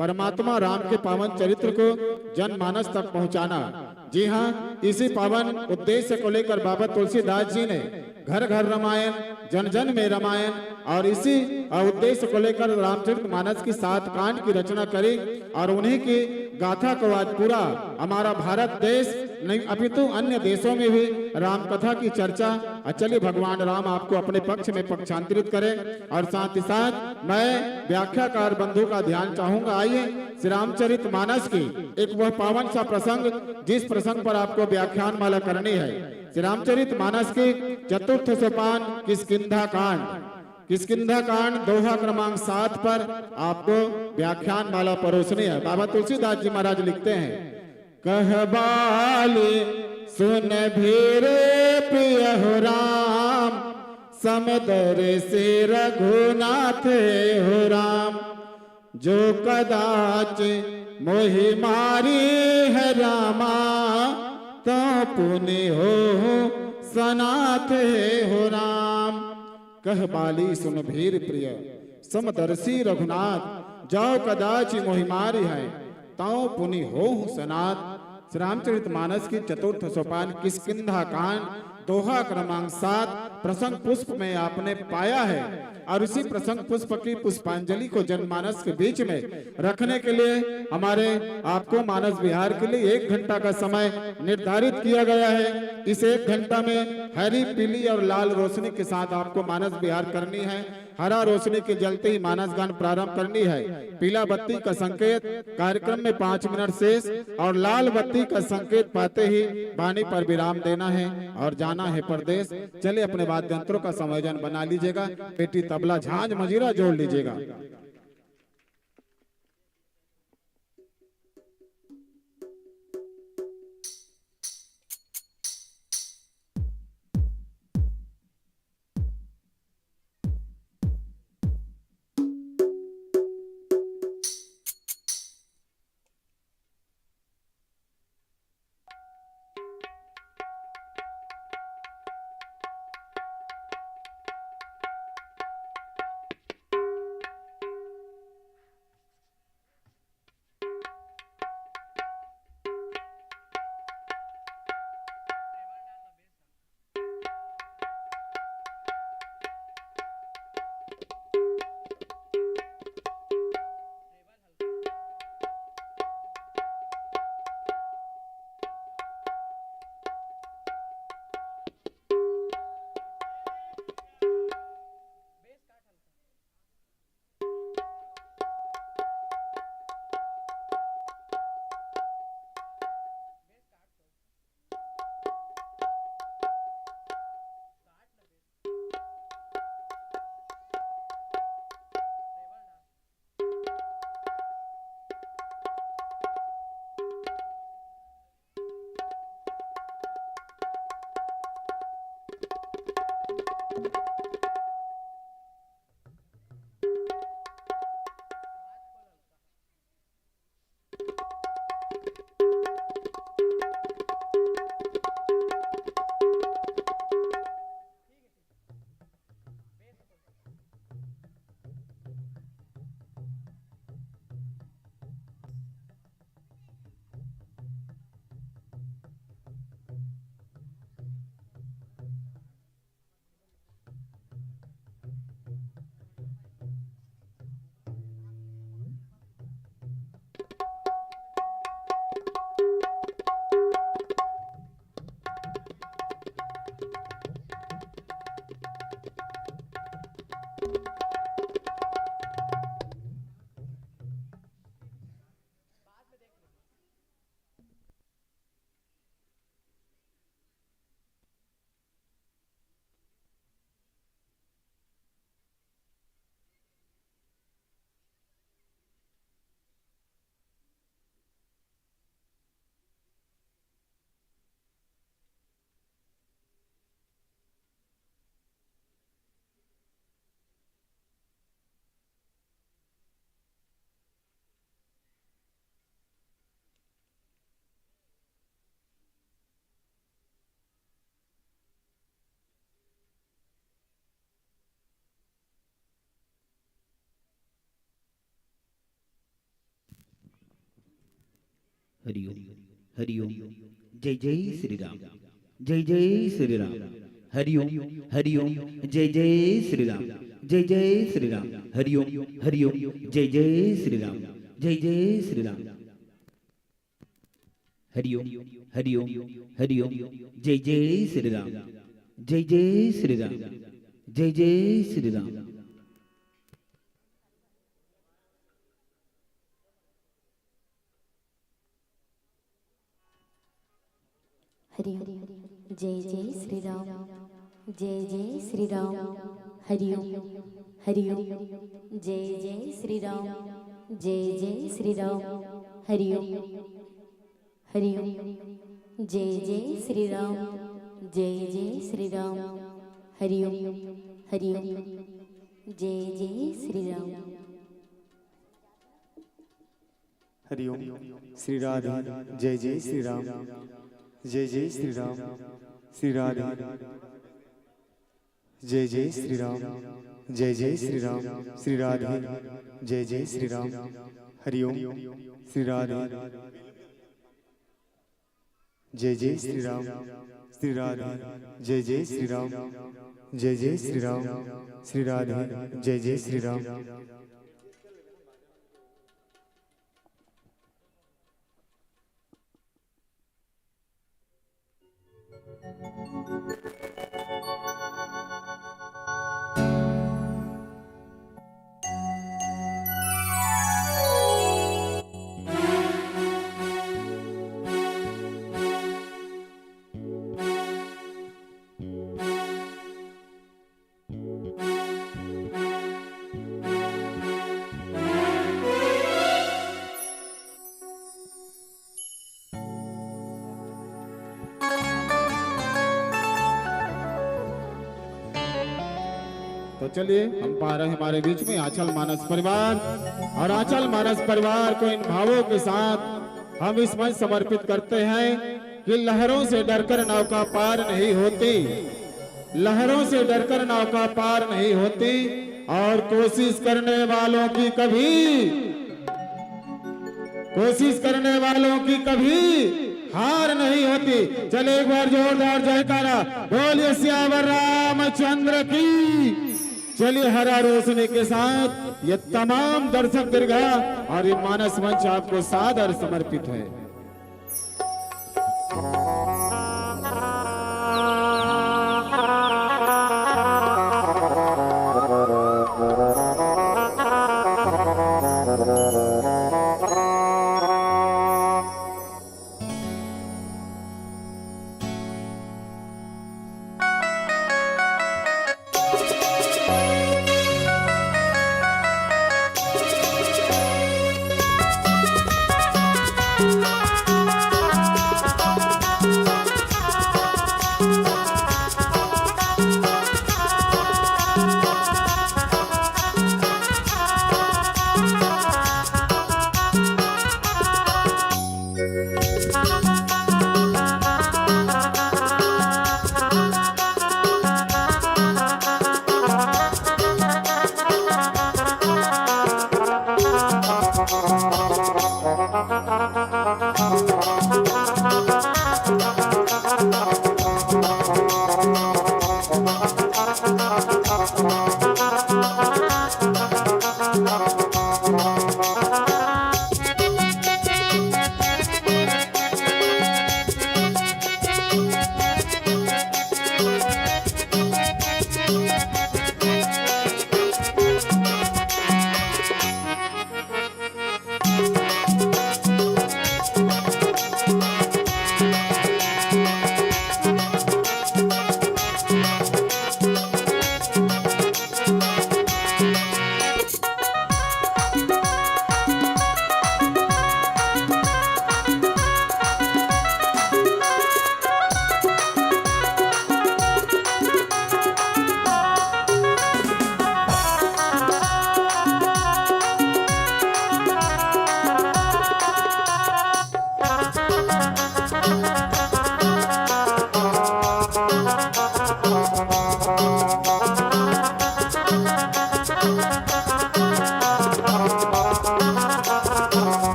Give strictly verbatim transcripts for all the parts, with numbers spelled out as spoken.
परमात्मा राम के पावन चरित्र को जनमानस तक पहुंचाना। जी हाँ, इसी पावन उद्देश्य को लेकर बाबा तुलसीदास जी ने घर घर रामायण, जन जन में रामायण और इसी उद्देश्य को लेकर रामचरित मानस की सात कांड की रचना करी और उन्हीं की गाथा को आज पूरा हमारा भारत देश नहीं अपितु अन्य देशों में भी राम कथा की चर्चा। चलिए, भगवान राम आपको अपने पक्ष में पक्षांतरित करें। और साथ ही साथ मैं व्याख्याकार बंधु का ध्यान चाहूंगा। आइए, श्री रामचरित मानस की एक वह पावन सा प्रसंग, जिस प्रसंग पर आपको व्याख्यान माला करनी है। श्री रामचरित मानस की चतुर्थ सोपान किष्किंधा कांड, किष्किंधा कांड दोहा क्रमांक सात पर आपको व्याख्यान माला परोसनी है। बाबा तुलसीदास जी महाराज लिखते हैं, कह बाली सुन भीर प्रिय हो राम, समदर से रघुनाथ हो राम, जो कदाच मोहि मारी है रामा, तो पुनि हो सनाथ हो राम। कह बाली सुन भीर प्रिय, समदर्शी रघुनाथ, जो कदाच मोहि मारी है, तो पुनि हो सनाथ। श्री रामचरित मानस की चतुर्थ सोपान किष्किंधा कांड दोहा क्रमांक सात प्रसंग पुष्प में आपने पाया है और इसी प्रसंग पुष्प की पुष्पांजलि को जनमानस के बीच में रखने के लिए हमारे आपको मानस विहार के लिए एक घंटा का समय निर्धारित किया गया है। इस एक घंटा में हरी, पीली और लाल रोशनी के साथ आपको मानस विहार करनी है। हरा रोशनी के जलते ही मानस गान प्रारंभ करनी है। पीला बत्ती का संकेत, कार्यक्रम में पाँच मिनट शेष और लाल बत्ती का संकेत पाते ही वाणी पर विराम देना है और जाना है परदेश। चलिए, अपने वाद्य यंत्रों का संयोजन बना लीजिएगा। पेटी, तबला, झांझ, मजीरा जोड़ लीजिएगा। हरिओम, हरिओम। जय जय श्री राम, जय जय श्री राम। हरिओम, हरिओम। जय जय श्री राम, जय जय श्री राम। हरिओम, हरिओम। जय जय श्री राम, जय जय श्री राम। हरिओम, हरिओम। हरिओम। जय जय श्री राम, जय जय श्री राम। जय जय श्री राम। हरिओम। जय जय श्री राम, जय जय श्री राम। हरिओम, हरिओम। जय जय श्री राम, जय जय श्री राम। हरिओम, हरिओम। जय जय श्री राम, जय जय श्री राम। हरिओम, हरिओम। जय जय श्री राम। हरिओम। श्री राधे। जय जय श्री राम, जय जय श्री राम। श्री राधे। जय जय श्री राम, जय जय श्री राम। श्री राधे। जय जय श्री राम। हरिओम। श्री राधे। जय जय श्री राम। श्री राधे। जय जय श्री राम, जय जय श्री राम। श्री राधे। जय जय श्री राम। तो चलिए, हम पा रहे हैं हमारे बीच में आंचल मानस परिवार, और आंचल मानस परिवार को इन भावों के साथ हम इस मंच समर्पित करते हैं कि लहरों से डरकर नौका पार नहीं होती, लहरों से डरकर नौका पार नहीं होती, और कोशिश करने वालों की कभी, कोशिश करने वालों की कभी हार नहीं होती। चलिए, एक बार जोरदार जयकारा, बोलिए सियावर रामचंद्र की। चलिए, हरा रोशनी के साथ ये तमाम दर्शक दीर्घा और ये मानस मंच आपको सादर समर्पित है।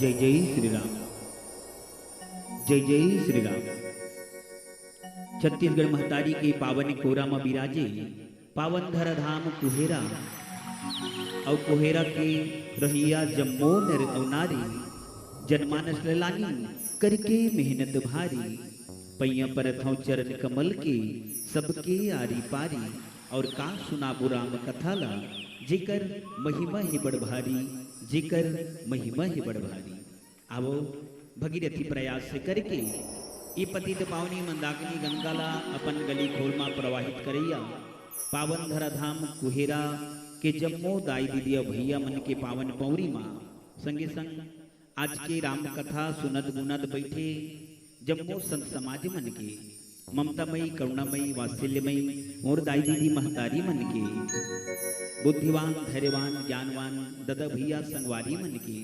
जय जय श्री राम। जय जय श्री राम। छत्तीसगढ़ महतारी के पावन कोरा म बिराजे पावन धराधाम कुहेरा, अउ कुहेरा के रहइया जम्मो नर अउ नारी, जनमानस ल लानी करके मेहनत भारी। पइया परत हंव चरण कमल के, सबके आरी पारी। अउ का सुनाबो राम कथा ला, जेकर महिमा हे बड़ भारी, जेकर महिमा हे बड़ भारी। आवो, भगीरथी प्रयास से करके ये पतित पावनी मंदाकिनी गंगा ला अपन गली खोल मा प्रवाहित करइया पावन धराधाम कुहेरा के जम्मो दाई दीदी अउ भइया मन के पावन पौरी मा, संगे संग आज के राम कथा सुनत गुनत बइठे जम्मो संत समाज मन के, ममतामयी, करुणामयी, वात्सल्यमयी मोर दाई दीदी महतारी मन के, बुद्धिवान, धैर्यवान, ज्ञानवान ददा भइया संगवारी मन के,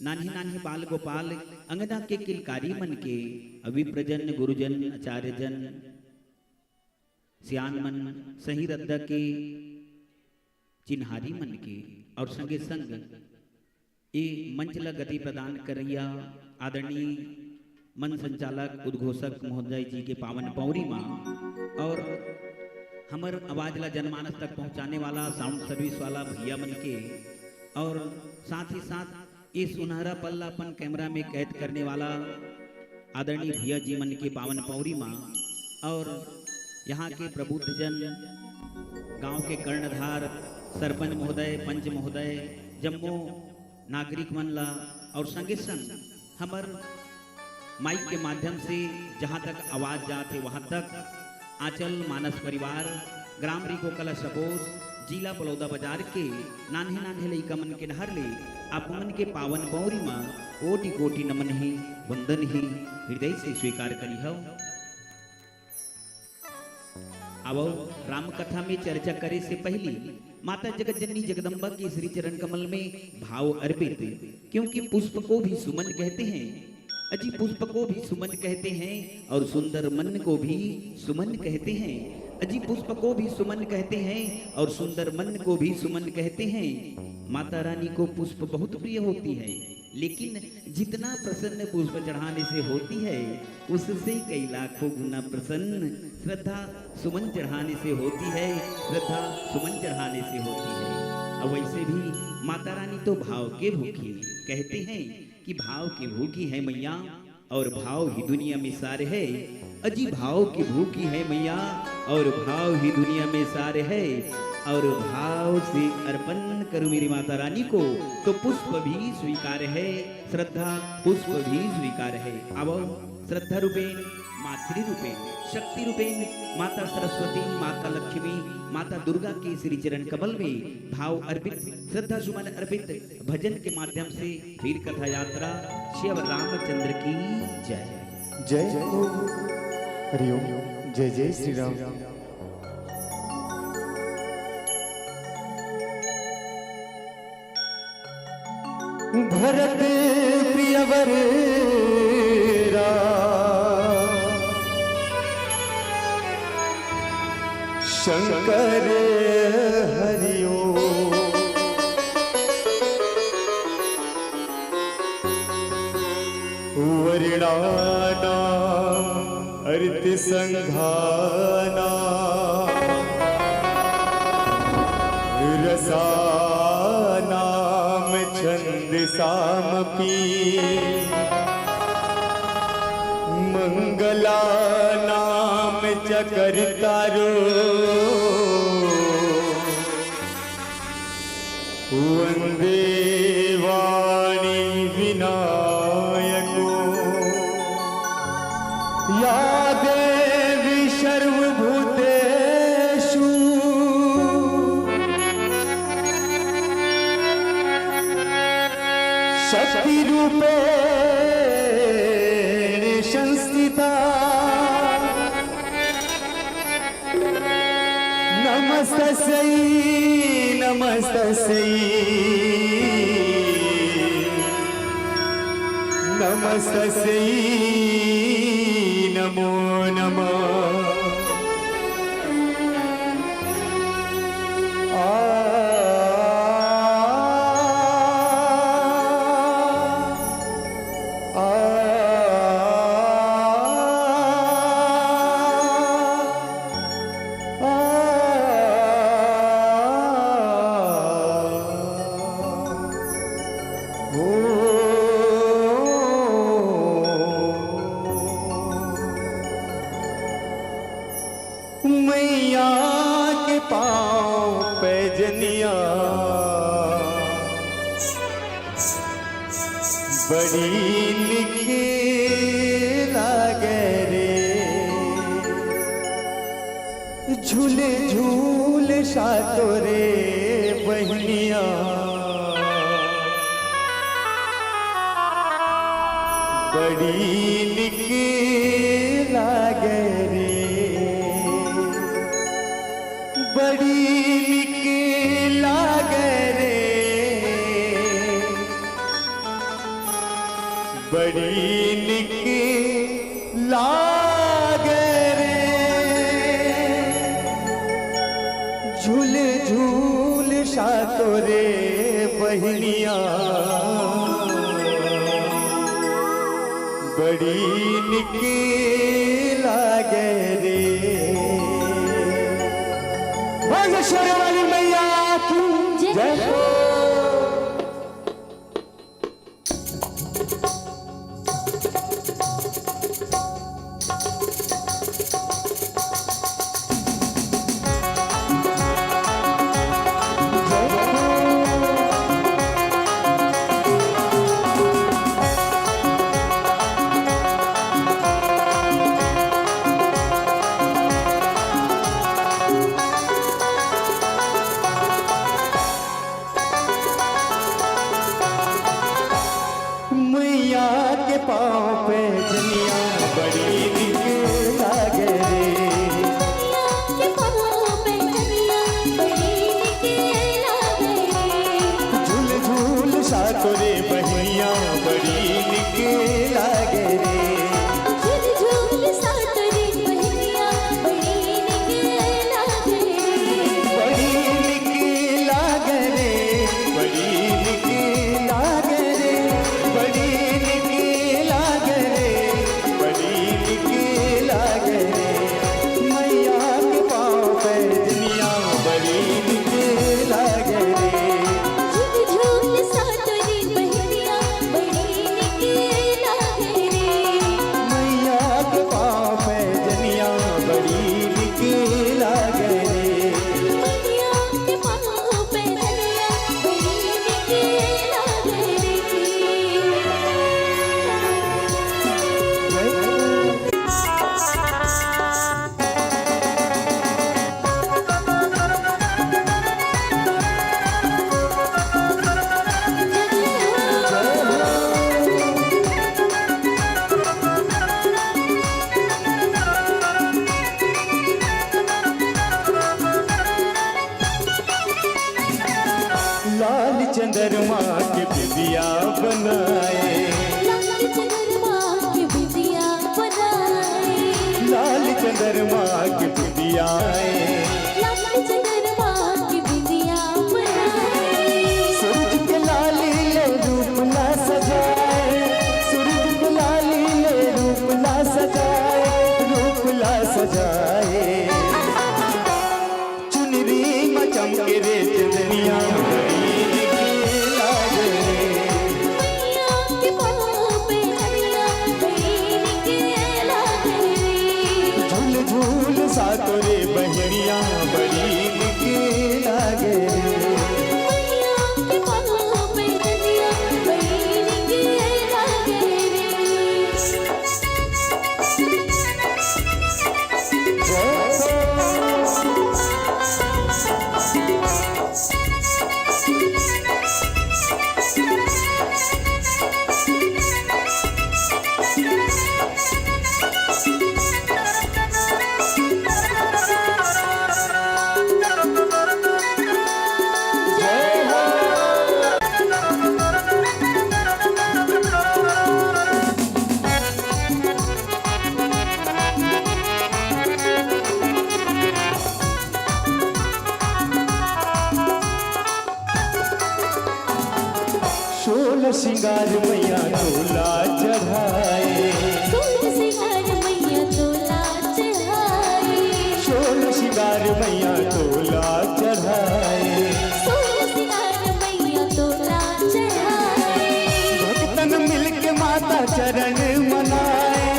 नान्हे नान्हे बाल गोपाल, अंगना के किलकारी मन के, अउ विप्रजन, गुरुजन, आचार्यजन, सियान मन, सही रद्दा के चिन्हारी मन के, अउ संगे संग ए मंच ल गति प्रदान करइया आदरणीय मंच संचालक उद्घोषक महोदय जी के पावन पौरी मा, अउ हमर आवाज ला जनमानस तक पहुंचाने वाला साउंड सर्विस वाला भइया मन के, अउ साथ ही साथ ए सुनहरा पल ला अपन कैमरा में कैद करने वाला आदरणीय भइया जी मन के पावन पौरी मा, अउ यहाँ के प्रबुद्ध जन, गांव के कर्णधार, सरपंच महोदय, पंच महोदय, जम्मो नागरिक मन ला, अउ संगे संग हमर माइक के माध्यम से जहाँ तक आवाज जात हे, वहाँ तक आंचल मानस परिवार, ग्राम रिगो कला सपोस, जिला बलौदा बाजार के नान्हे नान्हे लइका मन के डहर ले आप मन के पावन पौरी मा कोटि कोटि नमन हे, वंदन हे, हृदय से स्वीकार करिहव। आवो, राम कथा में चर्चा करे से पहली माता जगत जननी जगदम्बा के श्री चरण कमल में भाव अर्पित, क्योंकि पुष्प को भी सुमन कहते हैं, अजी पुष्प को भी सुमन कहते हैं, और सुंदर मन को भी सुमन कहते हैं। अजी पुष्प को भी सुमन कहते हैं और सुंदर मन को भी सुमन कहते हैं। माता रानी को पुष्प बहुत प्रिय होती है, लेकिन जितना प्रसन्न पुष्प चढ़ाने से होती है, उससे कई लाखों गुना प्रसन्न श्रद्धा सुमन चढ़ाने से होती है, श्रद्धा सुमन चढ़ाने से होती है। अब वैसे भी माता रानी तो भाव के भूखी, कहते हैं कि भाव के भूखी है मैया, और भाव ही दुनिया में सार है। अजी भाव की भूखी है मैया, और भाव ही दुनिया में सार है। और भाव से अर्पण करूं मेरी माता रानी को, तो पुष्प भी स्वीकार है, श्रद्धा पुष्प भी स्वीकार है। आवो, श्रद्धा रूपेण, मातृ रूपेण, शक्ति रूपेण माता सरस्वती, माता लक्ष्मी, माता दुर्गा के श्री चरण कमल में भाव अर्पित, श्रद्धा सुमन अर्पित, भजन के माध्यम से फिर कथा यात्रा। श्री रामचंद्र की जय। जय हो। हरिओम। जय जय श्री राम। भरत प्रियवर राम शंकर हरिओम। वर्णानां अर्थ संघानां रसानां छंदसामपि मंगलानां च कर्तारो वंदे वाणी विनायको। या देवी सर्वभूतेषु शक्तिरूपेण संस्थिता। नमस्तस्यै, नमस्तस्यै, नमस्तस्यै नमो नमः। आ पाँव पैजनिया बड़ी निक लागे रे। झूल झूल सातो रे बहिनिया बड़ी निक लागे रे। बड़ी निक लागे रे। बड़ी निक लागे रे। झूल झूल सातो रे बहिनिया बड़ी निक लागे रे। बोल शेरों वाली मैया की जय हो। मैया के पाँव पे जनिया बड़ी निक लागे रे। मैया के पाँव पे जनिया बड़ी निक लागे रे। झूल झूल सातो रे बहिनिया बड़ी निक लागे रे। झूल झूल सातो रे बहिनिया बड़ी निक लागे रे। बड़ी निक लागे रे, बड़ी निक लागे रे, बड़ी निक लागे रे, बड़ी निक लागे रे। मैया के पाँव पे जनिया बड़ी निक लागे रे। झूल झूल सातो रे बहिनिया बड़ी निक लागे रे। मैया के पाँव पे जनिया बड़ी निक लागे रे। मैया के पाँव पे जनिया बड़ी निक लागे रे। लाल चंद्रमा के बिंदिया बनाए। लाल चंद्रमा के बिंदिया बनाए। लाल चंद्रमा के बिंदिया। लाल चंद्रमा के बिंदिया बनाए। सूरज के लाली ले रूप ला सजाए। सूरज के लाली ले रूप ला सजाए। रूप ला सजाए। चुनरी म चमके रे चंदनिया बड़ी निक लागे रे। मैया के पाँव पे जनिया बड़ी निक लागे रे। झूल झूल सातो रे बहिनिया बड़ी निक लागे रे। मैया के पाँव पे जनिया बड़ी निक लागे रे। सोलह सिंगार मैया तोला चढ़ाए। सोलह सिंगार मैया तोला चढ़ाए। सोलह सिंगार मैया तोला चढ़ाए। सोलह सिंगार मैया तोला चढ़ाए। भक्तन मिलके माता चरण मनाए।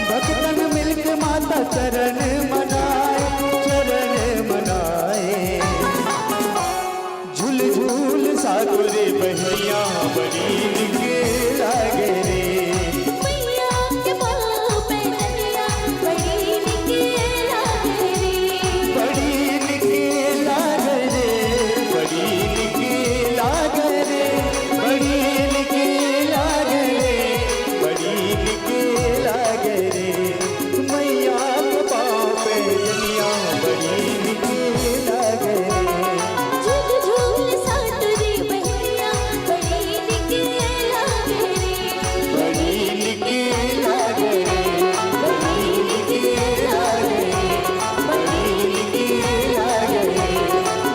भक्तन मिलके माता चरण मनाए। चरण मनाए। बड़ी निक लागे रे। मैया के पाँव पैजनिया बड़ी निक लागे रे। बड़ी निक लागे रे, बड़ी निक लागे रे, बड़ी निक लागे रे, बड़ी निक लागे रे। मैया के पाँव पैजनिया बड़ी निक लागे रे। झुलझुल साटुरी बहिनिया बड़ी निक लागे रे। बड़ी निक लागे रे, बड़ी निक लागे रे, बड़ी निक लागे रे,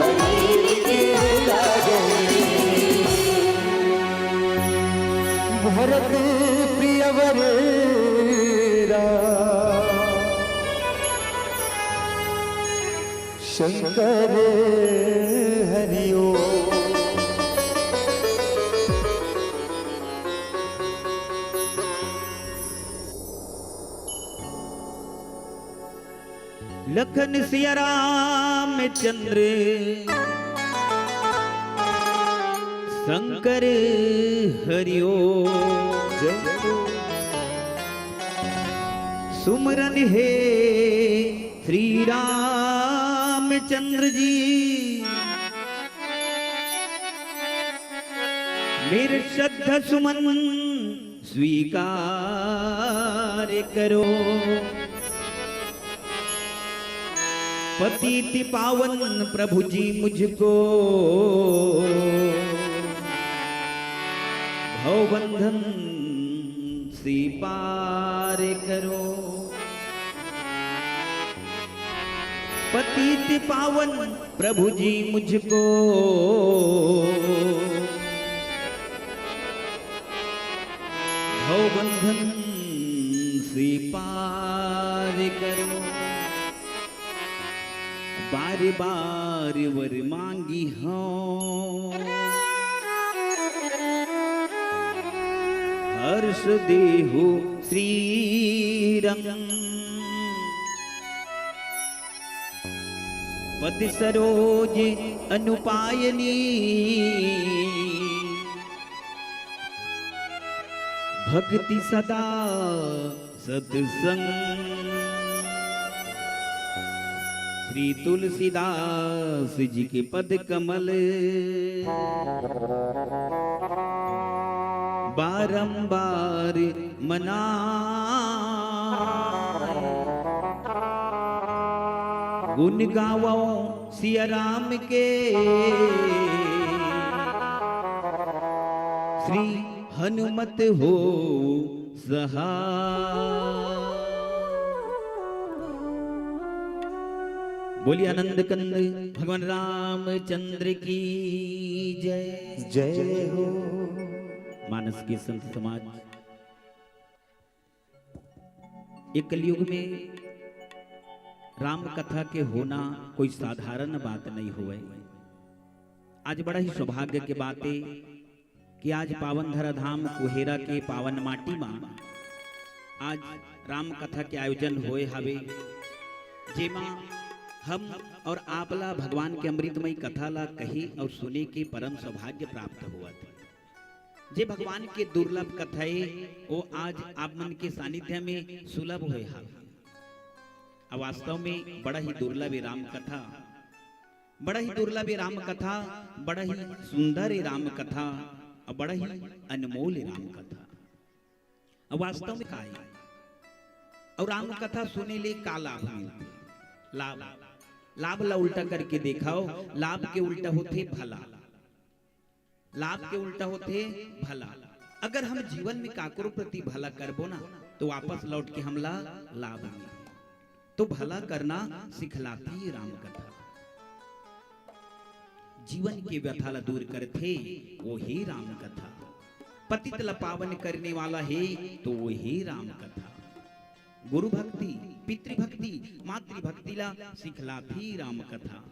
बड़ी निक लागे रे। भरत प्रियवर राम शंकर हरि ओम। लखन सिया रामचंद्र शंकर हरि ओम। जय हो। सुमरन हे श्री रामचंद्र जी, मेरे श्रद्धा सुमन स्वीकार करो। पतित पावन प्रभु जी मुझको भवबंधन से पार करो। पतित पावन प्रभु जी मुझको भवबंधन से पार करो। बार बार वर मांगी हूँ, हर्ष देहु श्री रंग। पद सरोज अनुपायनी, भक्ति सदा सत्संग। श्री तुलसीदास जी के पद कमल बारंबार मना। गुण गावो सिया राम के, श्री हनुमत हो सहा। बोलिए आनंद कंद भगवान रामचंद्र की जय। जय हो। मानस के संत समाज, ये कलयुग में राम कथा के होना कोई साधारण बात नहीं होवे। आज बड़ा ही सौभाग्य के बात है कि आज पावन धरा धाम कुहेरा के पावन माटी मा आज राम कथा के आयोजन होए हवे, जेमा हम और आप ला भगवान के अमृतमय कथा ला कहे और सुने के परम सौभाग्य प्राप्त हुआ। जे भगवान के दुर्लभ कथा है, वो आज आप मन के सानिध्य में सुलभ होए हवे। अब वास्तव में बड़ा ही दुर्लभ है राम कथा, बड़ा ही दुर्लभ है राम कथा, बड़ा ही सुंदर है राम कथा, और बड़ा ही अनमोल है राम कथा। अब वास्तव में का है? और राम कथा सुने ले का लाभ मिलथे? लाभ, लाभ ला उल्टा करके देखाओ, लाभ के उल्टा होथे भला। लाभ के उल्टा होथे भला। अगर हम जीवन में काकरो प्रति भला करबो ना, तो वापस लौट के हमला लाभ मिलही। तो भला करना सिखलाथे राम कथा। जीवन के व्यथा ला दूर करथे, वो ही राम कथा। पतित ला पावन करने वाला है, तो वो ही राम कथा। गुरु भक्ति, पितृभक्ति, मातृभक्ति ला सिखलाथे राम कथा।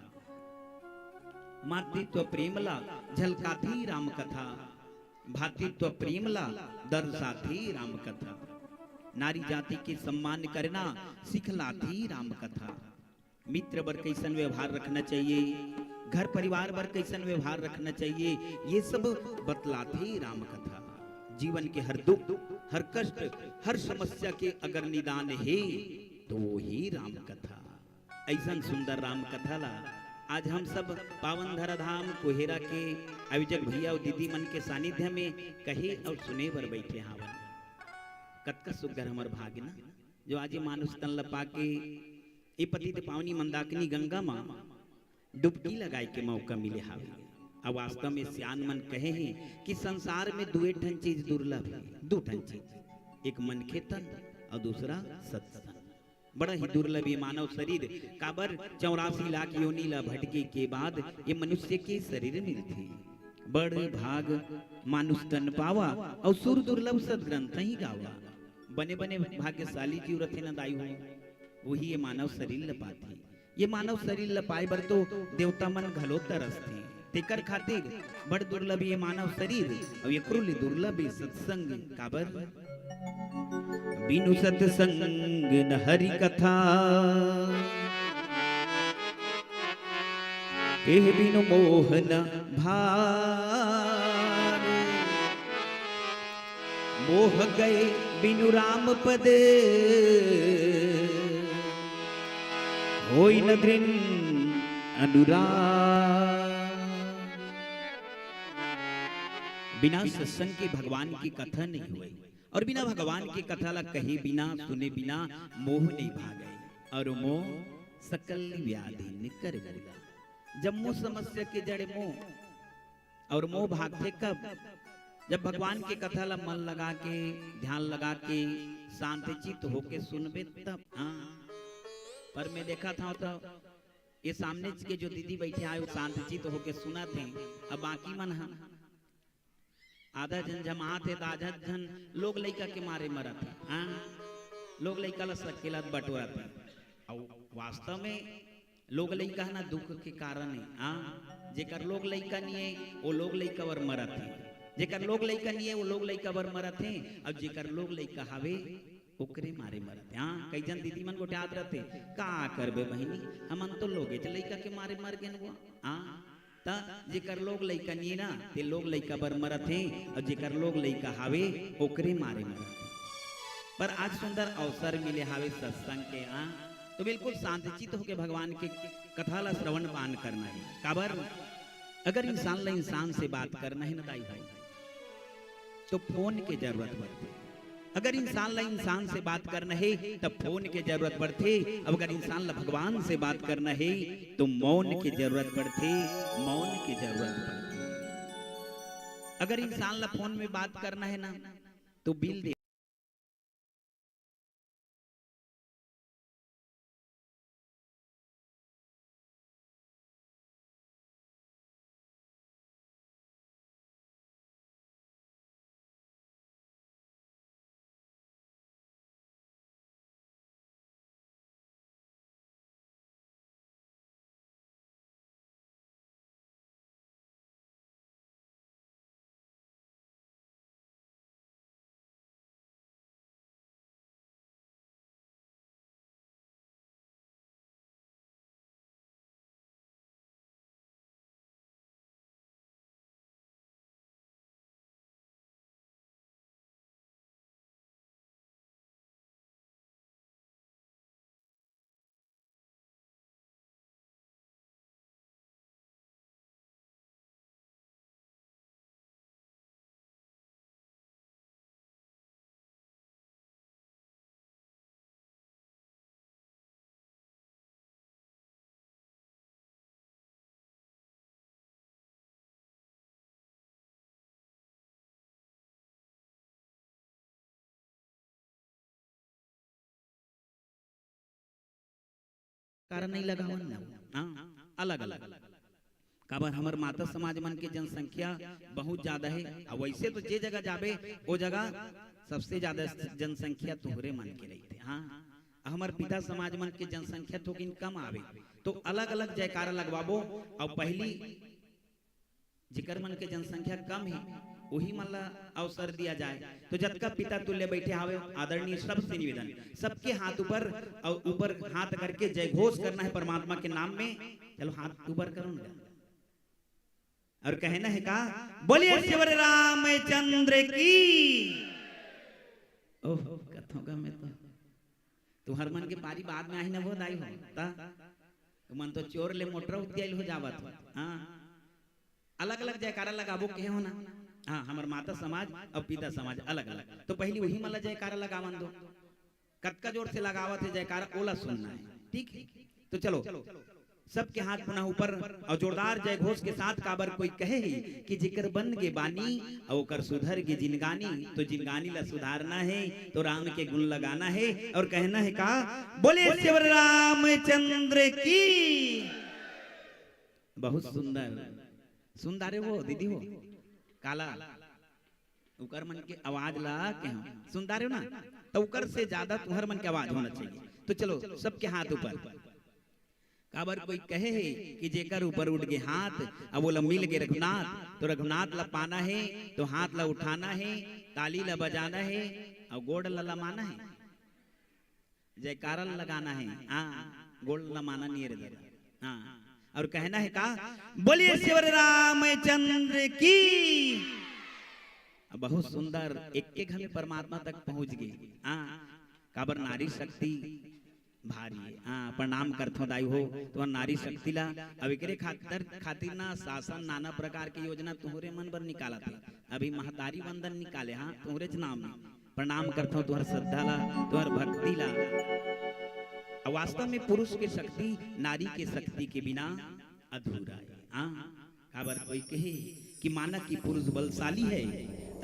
मातृत्व प्रेम ला झलकाथे राम कथा, भातृत्व प्रेम ला दर्शाथे राम कथा। नारी जाति के सम्मान करना सिखलाथे राम कथा। मित्र बर कैसन व्यवहार रखना चाहिए, घर परिवार बर कइसन व्यवहार रखना चाहिए, ये सब बतलाथे राम कथा। जीवन के हर दुख, हर कष्ट, हर समस्या के अगर निदान हे, तो वो ही राम कथा। अइसन सुंदर राम कथा ला आज हम सब पावन धराधाम कोहेरा के आयोजक भैया अउ दीदी मन के सानिध्य में कहे अउ सुने बर बइठे हावन। कतका सुग्घर हमर भाग्य ना, जो आज ये मानुष तन ल पाके ए पतित पावनी मंदाकिनी गंगा म डुबकी लगाए के मौका मिले हावे। अउ वास्तव में सियान मन कहे हे कि संसार में दुए ठन चीज दुर्लभ हे, दू ठन चीज, एक मनखे तन अउ दूसरा सत्संग। बड़ा ही दुर्लभ ये मानव शरीर, काबर चौरासी लाख योनि ला भटके के बाद ये मनुष्य के शरीर मिलथे। बड़ भाग मानुष तन पावा अउ सुर दुर्लभ सदग्रंथ ही गावा। बने बने भाग्यशाली जीव रथे न दाई हो, वही ये मानव शरीर ल पाथे। ये मानव शरीर ल पाए बर तो देवता मन घलो तरसथे। तेकर खातिर बड़ दुर्लभ ये मानव शरीर, अउ एकरो ले दुर्लभ ये सत्संग। काबर? बिनु सत्संग न हरि कथा, एह बिनु मोह न भावे। मोह गए बिनु राम पद, होई न दृढ़ अनुराग। बिना सत्संग के भगवान की कथा नहीं होय, अउ बिना भगवान की कथा ला कहे बिना, सुने बिना मोह नहीं भागे, अउ मोह सकल व्याधि निकर मूला। जम्मो समस्या के जड़ मोह, अउ मोह भागथे कब? जब भगवान के कथा ला मन लगा के, ध्यान लगा के, शांत चित्त होके सुनबे तब। हाँ, पर मैं देखत हंव तो ये सामने के जो दीदी बइठे हे, वो शांत चित्त होके सुनत हे, अउ बाकी मन ह आधा झन झमात हे, त आधा झन लोग लइका के मारे मरत हे। हाँ, लोग लइका ला सकेलत बटोरत हे। अउ वास्तव में लोग लइका ह ना दुख के कारण हे। हाँ, जेकर लोग लइका नइ हे, वो लोग लइका बर मरत हे। जेकर लोग लइका नइ हे, वो लोग लइका बर मरत हे। अउ जेकर लोग लइका हावे, ओकरे मारे मरत हे। हाँ, कई झन दीदी मन गोठियात रथे, "का करबे बहिनी, हमन तो लोगेच लइका के मारे मर गेन वो।" हाँ, त जेकर लोग लइका नइ हे ना, ते लोग लइका बर मरत हे, अउ जेकर लोग लइका हावे, ओकरे मारे मरत हे। पर आज सुंदर अवसर मिले हावे सत्संग के, हाँ, तो बिल्कुल शांत चित्त होके भगवान के कथा ला श्रवण पान करना हे। काबर? अगर इंसान ला इंसान से बात करना हे ना दाई भाई, तो फोन के जरूरत पड़थे। अगर इंसान ला इंसान से बात करना हे, तब फोन के जरूरत पड़थे। अब अगर इंसान ला भगवान से बात करना हे, तो मौन के जरूरत पड़थे, मौन के जरूरत पड़थे। अगर इंसान ला फोन में बात करना हे ना, तो बिल दे कारण नहीं लगावन ना। हाँ, अलग अलग। काबर हमर माता समाज मन के जनसंख्या बहुत ज्यादा हे। अउ वैसे तो जे जगह जाबे, वो जगह सबसे ज्यादा जनसंख्या तुहरे मन के रहिथे। हाँ, हमर पिता समाज मन के जनसंख्या थोकिन कम आवे, तो अलग-अलग जयकारा लगवाबो। अउ पहली जेकर मन के जनसंख्या कम हे, उही मन ला अवसर दिया जाए। तो जतका पिता तुल्य बैठे हावे, आदरणीय, सबसे निवेदन, सबके हाथ ऊपर, अउ ऊपर हाथ करके जय घोष करना हे परमात्मा के नाम में। चलो, हाथ ऊपर करो ना। अउ कहना हे का, बोलिए शिवर रामचंद्र की। ओह, कथों का मैं तो, तुंहर मन के पारी बाद में आही न वो दाई हो, त तुमन तो चोर ले मोटरा उतियाइल हो जावत हो। हाँ, अलग-अलग जयकारा लगाबो कहे हो ना। हाँ, हमर माता समाज अउ पिता समाज अलग-अलग। तो पहिली उही मन ला जयकारा लगावन दो। कतका जोर से लगावत हे जयकारा, ओला सुनना हे। ठीक हे, तो चलो, सबके हाथ पुनः ऊपर अउ जोरदार जय घोष के साथ, काबर कोई कहे हे कि जेकर बन गे बानी अउ ओकर सुधर गे जिनगानी, तो जिनगानी ला सुधारना हे, तो राम के गुण लगाना हे अउ कहना हे का, बोले शिवर रामचंद्र की। बहुत सुंदर। सुन डारे हो दीदी हो, काला उकर मन के आवाज ला के हम सुन डारे हो ना, तो उकर से ज्यादा तुंहर मन के आवाज होना चाहिए। तो चलो, सबके हाथ ऊपर। काबर कोई कहे हे कि जेकर ऊपर उठ गे हाथ, अब ओला मिल गे रघुनाथ, तो रघुनाथ ला पाना हे, तो हाथ ला उठाना हे, ताली ला बजाना हे अउ गोड़ ला लमाना हे। जयकारा लगाना हे, हाँ, गोड़ लमाना नहीं रे दादा। हाँ, अउ कहना हे का, बोलिए शिवर रामचंद्र की। बहुत सुंदर, एक एक घन परमात्मा तक पहुंच गे। हाँ, काबर नारी शक्ति भारी हे। हाँ, प्रणाम करथों दाई हो, तुंहर नारी शक्ति ला। अब एकरे खातिर, खातिर ना शासन नाना प्रकार के योजना तुंहरे मन बर निकालत हे। अभी महतारी वंदन निकाले, हाँ, तुंहरेच नाम में। प्रणाम करथों तुंहर श्रद्धा ला, तुंहर भक्ति ला। अउ वास्तव में पुरुष के शक्ति नारी के शक्ति के बिना अधूरा हे। हाँ, काबर कोई कहे कि माना कि पुरुष बलशाली हे,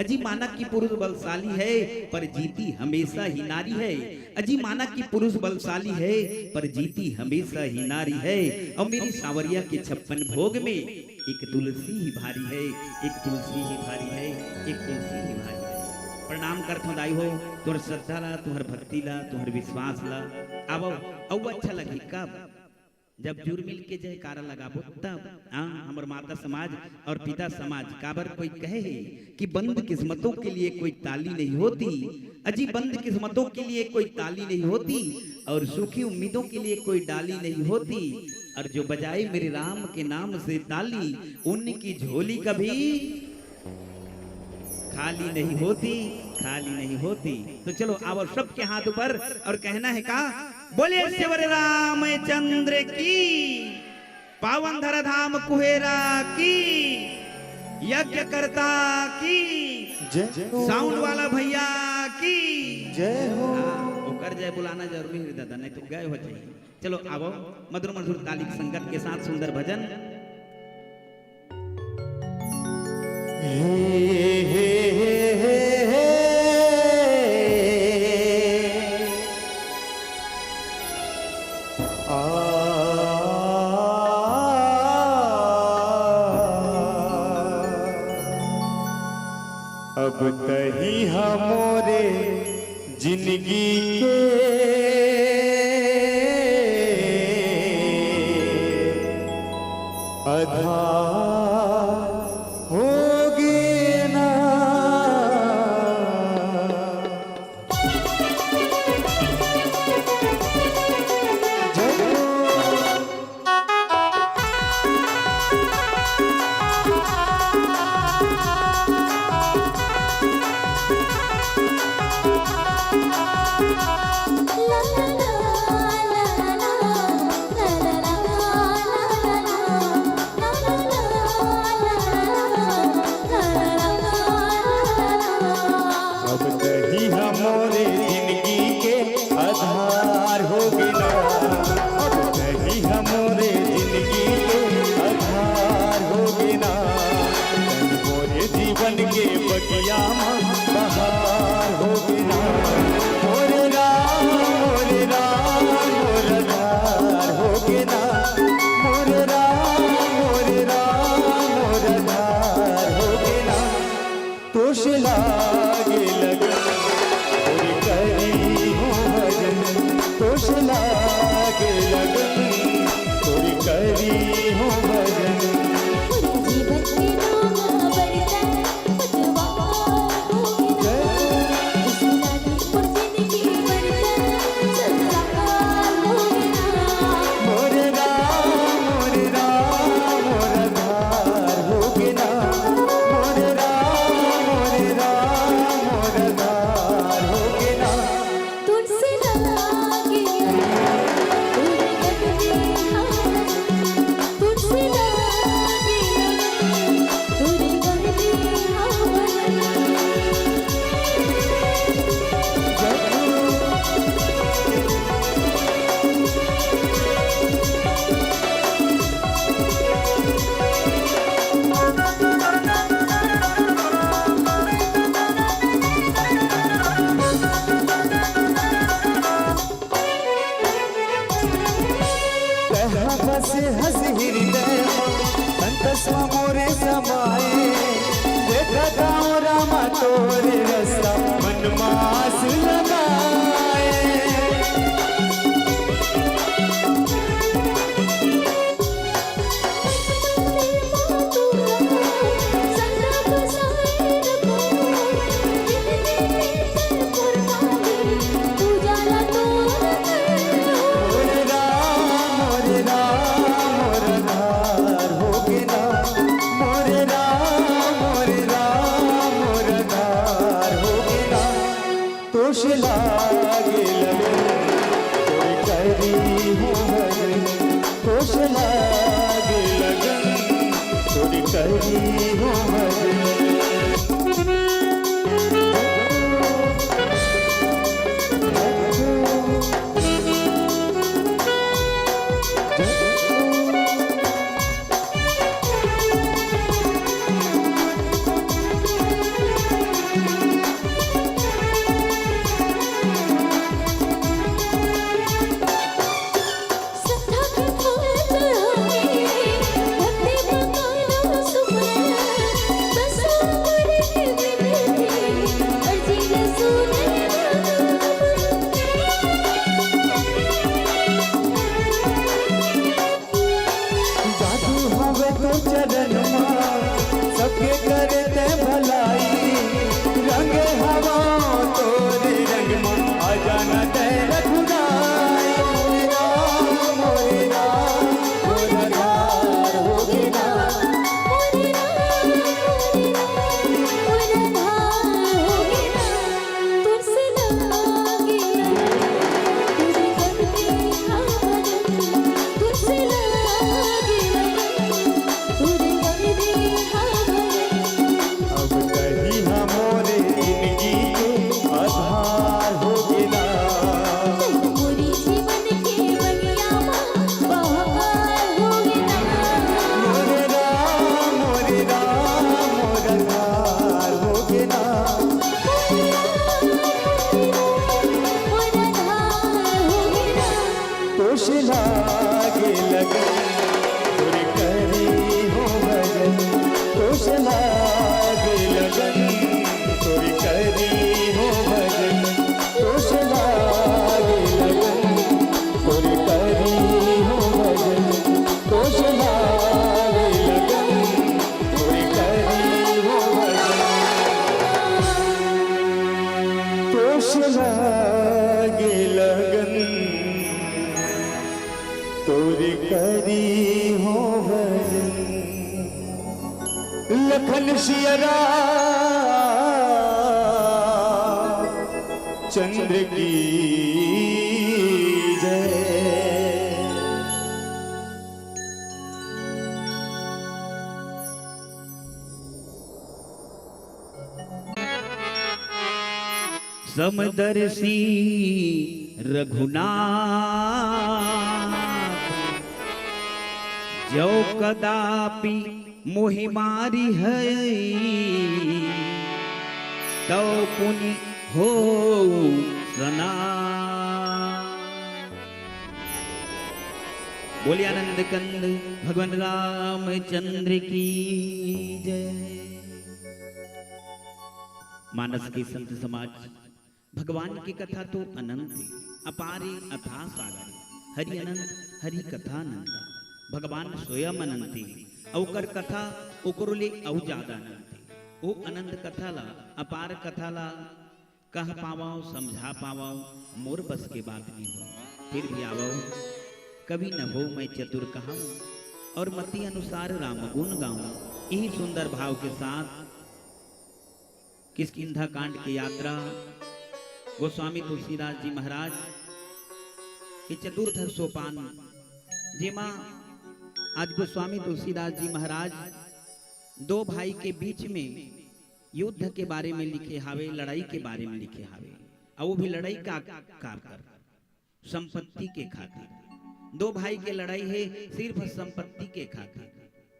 अजी माना कि पुरुष बलशाली हे, पर जीती हमेशा ही नारी हे। अजी माना कि पुरुष बलशाली हे, पर जीती हमेशा ही नारी हे। अउ मेरी सांवरिया के छप्पन भोग में एक तुलसी ही भारी हे, एक तुलसी ही भारी हे, एक तुलसी ही भारी हे। प्रणाम करथों दाई हो, तुंहर श्रद्धा ला, तुंहर भक्ति ला, तुंहर विश्वास ला। आवो, अउ अच्छा लगही कब, जब जुरमिल के जयकारा लगाबो तब। हाँ, हमर माता समाज अउ पिता समाज, काबर कोई कहे हे कि बंद किस्मतों के लिए कोई ताली नहीं होती, अजी बंद किस्मतों के लिए कोई ताली नहीं होती, अउ सूखी उम्मीदों के लिए कोई डाली नहीं होती, अउ जो बजाए मेरे राम के नाम से ताली, उनकी झोली कभी खाली नहीं होती, खाली नहीं होती। तो चलो, आवो सबके हाथ ऊपर अउ कहना हे का, बोले शिवर रामचंद्र की, पावन धरा धाम कुहेरा की, यज्ञकर्ता की, जय हो। साउंड वाला भैया की। जय हो। हाँ, ओकर जय बुलाना जरूरी हे दादा, नहीं तो गए हो जाए। चलो आवो, मधुर मधुर ताली के संगत के साथ सुंदर भजन। हे, हे, हे, हे, हे। आ, अब तही हमोरे जिनगी के आधार होगे ना। तोरे रस्ता मन मास लगाए। मोरे राम, मोरे राम, मोर आधार होगे ना। मोरे राम, मोरे राम, मोर आधार होगे ना। तोसे लागे लगन, तोरे करी हो भजन। तोसे लागे लगन, तोरे करी हो भजन। जादू हवे तो चरण मा, सबके करे तैं भलाई। रंगे हवा तोरे रंग मा, आ जाना तैं रघुराई। मोरे राम, मोरे राम, मोर आधार होगे ना। मोरे राम, मोरे राम, मोर आधार होगे ना। तोसे लागे लगन, तोरे करते हवन। तोसे लागे लगन, तोरे करते हवन। अब तही हा मोरे जिनगी के आधार होगे ना। मोरे जीवन के बगिया मा बहार होगे ना। मोरे राम, मोरे राम, मोर आधार होगे ना। तोसे लागे लगन, तोरे करी हो भजन। तोसे लागे लगन, तोरे करी हो भजन। तोसे लागे लगन, तोरे करी हो भजन। तोसे लागे लगन, तोरे करी हो भजन। तोसे लागे लगन, तोरे करी हो भजन। लखन सिया राम चंद्र की जय। समदर्शी रघुनाथ, जो कदापि मोहि मारिहै, तौ पुनि होउ सनाथ। बोलिए आनंद कंद भगवान रामचंद्र की जय। मानस के संत समाज, भगवान की कथा तो अनंत हे, अपार हे, अथाह सागर हे। हरि अनंत, हरि कथा अनंता। भगवान स्वयं अनंत हे, अउ ओकर कथा ओकरो ले अउ ज्यादा अनंत हे। ओ अनंत कथा ला, अपार कथा ला कह पावंव, समझा पावंव, मोर बस के बात नइ होय। फिर भी आवव, कवि न होय मैं चतुर कहंव, अउ मति अनुसार राम गुन गावंव। इही सुंदर भाव के साथ किष्किंधा कांड के यात्रा गोस्वामी तुलसीदास जी महाराज के चतुर्थ सोपान, जेमा आज गोस्वामी तुलसीदास जी महाराज दो भाई के बीच में युद्ध के बारे में लिखे हावे, लड़ाई के बारे में लिखे हावे, अउ वो भी लड़ाई का, का कर संपत्ति के खातिर। दो भाई के लड़ाई हे सिर्फ संपत्ति के खातिर।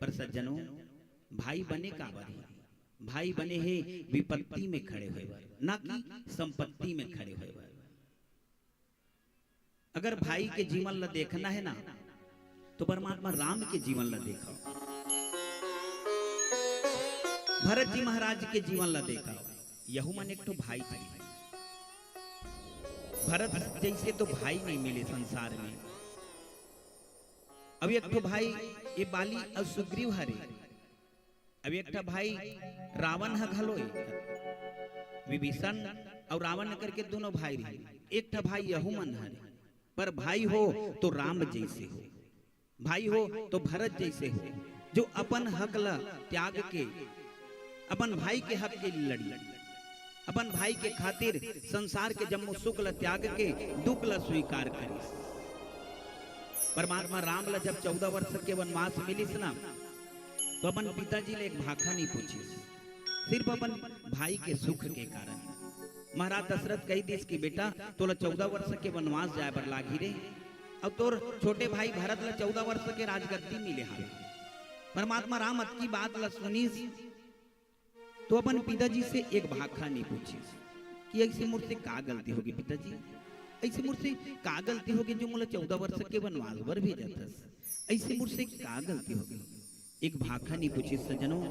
पर सज्जनों, भाई बने काबर हे? भाई बने हे विपत्ति में खड़े होय बर, ना कि संपत्ति में खड़े होय बर। अगर भाई के जीवन ला देखना हे ना, तो परमात्मा राम के जीवन ला देखव, भरत जी महाराज के जीवन ला देखव। यहू मन एक ठो भाई थे। भरत जैसे तो भाई नहीं मिले संसार में। अब एक ठो भाई ये बाली और सुग्रीव हरे। अब एक ठा भाई रावण ह घलो हे। विभीषण और रावण करके दोनों भाई रहे। एक ठा भाई यहू मन हरे, पर भाई हो तो राम जैसे हो, भाई हो तो भरत जैसे हो, जो अपन हक ला त्याग के अपन भाई के हक के लड़ी, अपन भाई के खातिर संसार के जम्मो सुख ला त्याग के दुख ला स्वीकार करिस। परमात्मा राम ला जब चौदह वर्ष के वनवास मिलिस ना, तो अपन पिताजी ले एक भाखा नहीं पूछिस, सिर्फ अपन भाई के सुख के कारण। महाराज दशरथ कही दिस कि बेटा, तोला चौदह वर्ष के वनवास जाए बर लागही रे, अउ तोर छोटे भाई भरत ला चौदह वर्ष के राजगद्दी मिले हावे। परमात्मा राम अतकी बात ला सुनिस, तो अपन पिताजी से एक भाखा नहीं पूछिस कि ऐसे मोर से का गलती होगे पिताजी, ऐसे मोर से का गलती होगे जो मोला चौदह वर्ष के वनवास बर भेजत हस, ऐसे मोर से का गलती होगे। एक भाखा नहीं पूछिस सज्जनों,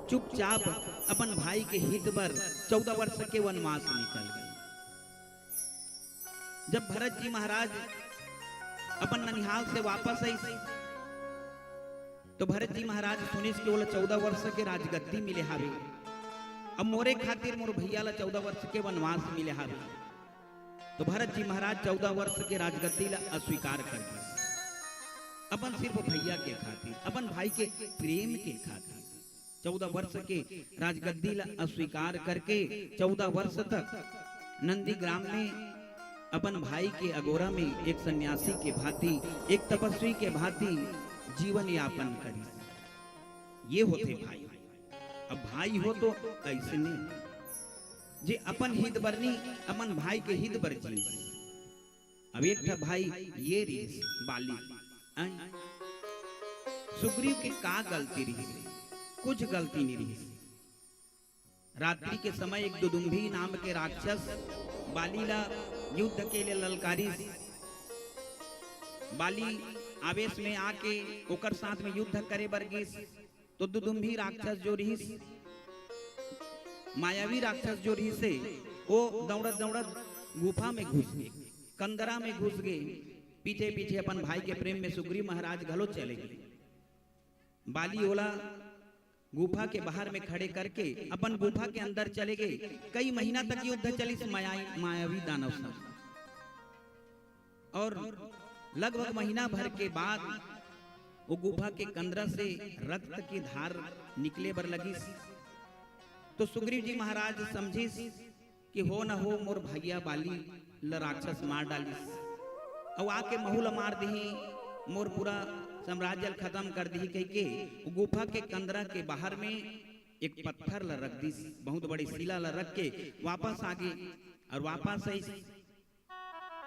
चुपचाप अपन भाई के हित बर चौदह वर्ष के वनवास निकल गए। जब भरत जी महाराज अपन ननिहाल से वापस आइस, तो भरत जी महाराज सुनिस कि ओला चौदह वर्ष के राजगद्दी मिले हावे। अब मोरे खातिर मोर भैया ला चौदह वर्ष के वनवास मिले हावे। तो भरत जी महाराज चौदह वर्ष के राजगद्दी ला अस्वीकार कर दिस, अपन सिर्फ भैया के खातिर, अपन भाई के प्रेम के खातिर। चौदह वर्ष के राजगद्दी ला अस्वीकार करके चौदह वर्ष तक नंदीग्राम में अपन भाई के अगोरा में एक सन्यासी के भांति, एक तपस्वी के भांति जीवन यापन करिस। ये होथे भाई। अब भाई हो तो ऐसे नहीं, जे अपन हित बर नहीं, अपन भाई के हित बर जीस। अब एक ठा भाई ये रिहिस बाली। अं? सुग्रीव के का गलती रिहिस? कुछ गलती नहीं रिहिस। रात्रि के समय एक दुदुम्भी नाम के राक्षस बाली ला युद्ध के लिए ललकारिस। बाली आवेश में आके ओकर साथ में युद्ध करे बर गिस, तो दुदुम्भी राक्षस जो रिहिस, मायावी राक्षस जो रिहिस हे, वो दौड़त दौड़त गुफा में घुस गे, कंदरा में घुस गे। पीछे पीछे अपन भाई के प्रेम में सुग्रीव महाराज घलो चले गे। बाली ओला गुफा के बाहर में खड़े करके अपन गुफा के अंदर चले गे। कई महीना तक युद्ध चलिस माया-, मायावी दानव संग। और लगभग महीना भर के बाद वो गुफा के कंदरा से रक्त की धार निकले बर लगिस। तो सुग्रीव जी महाराज समझिस कि हो न हो मोर भैया बाली ल राक्षस मार डालिस, अउ आके महू ल मार दिही, मोर पूरा साम्राज्य ल खत्म कर दिही कहिके वो गुफा के कंदरा के बाहर में एक पत्थर ल रख दिस, बहुत बड़ी शिला ल रख के वापस आ गे। और वापस आइस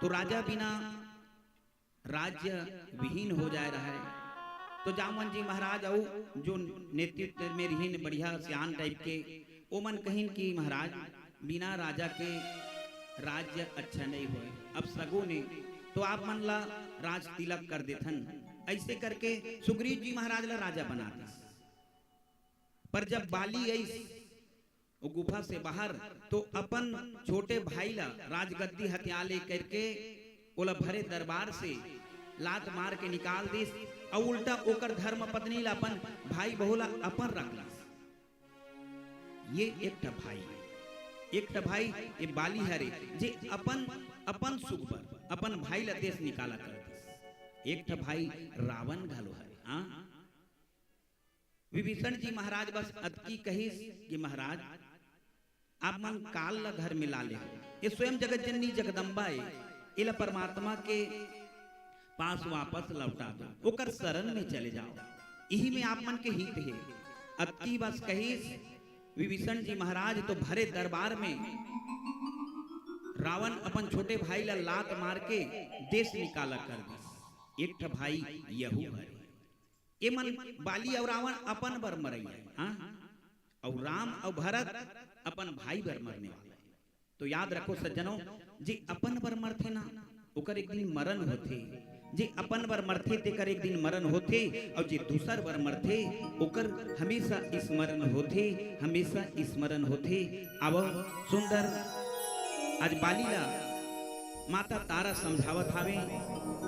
तो राजा बिना राज्य विहीन हो जाए रहे। तो जामवंत जी महाराज अउ जो नेतृत्व में रिहिन बढ़िया सियान टाइप के, ओमन कहिन कि महाराज, बिना राजा के राज्य अच्छा नहीं होए। अब सगुन ए तो आप मन ला राज तिलक कर देथन। ऐसे करके सुग्रीव जी महाराज ला राजा बना दिस। पर जब बाली आइस वो गुफा से बाहर, तो अपन छोटे भाई ला राजगद्दी हथिया ले करके ओला भरे दरबार से लात मार के निकाल दिस, अउ उल्टा ओकर धर्म पत्नी ला अपन भाई बहू ला अपन रख लिस। ये एक ठा भाई, एक ठा भाई ये बाली हरे, जे अपन, अपन सुख बर अपन भाई ला देश निकाला कर दिस। एक ठा भाई रावण घलो हरे। हाँ, विभीषण जी महाराज बस अतकी कहिस कि महाराज, आप मन काल ला घर में ला ले। ये स्वयं जगत जननी जगदम्बा ए, एला परमात्मा के पास वापस लौटा दो, ओकर शरण में चले जाओ, इही में आप मन के हित हे। अतकी बस कहिस विभीषण जी महाराज, तो भरे दरबार में रावण अपन छोटे भाई ला लात मार के देश निकाला कर दिस। एक ठा भाई यहू हरे। एमन बाली अउ रावण अपन बर मरइया, हाँ? अउ राम अउ भरत अपन भाई बर मरने वाला। तो याद रखो सज्जनों, जे अपन बर मरथे ना, ओकर एक दिन मरण होथे। जे अपन बर मरथे, तेकर एक दिन मरण होथे, अउ जे दूसर बर मरथे, ओकर हमेशा स्मरण होथे, हमेशा स्मरण होथे। आवो, सुंदर आज बाली ला माता तारा समझावत हावे।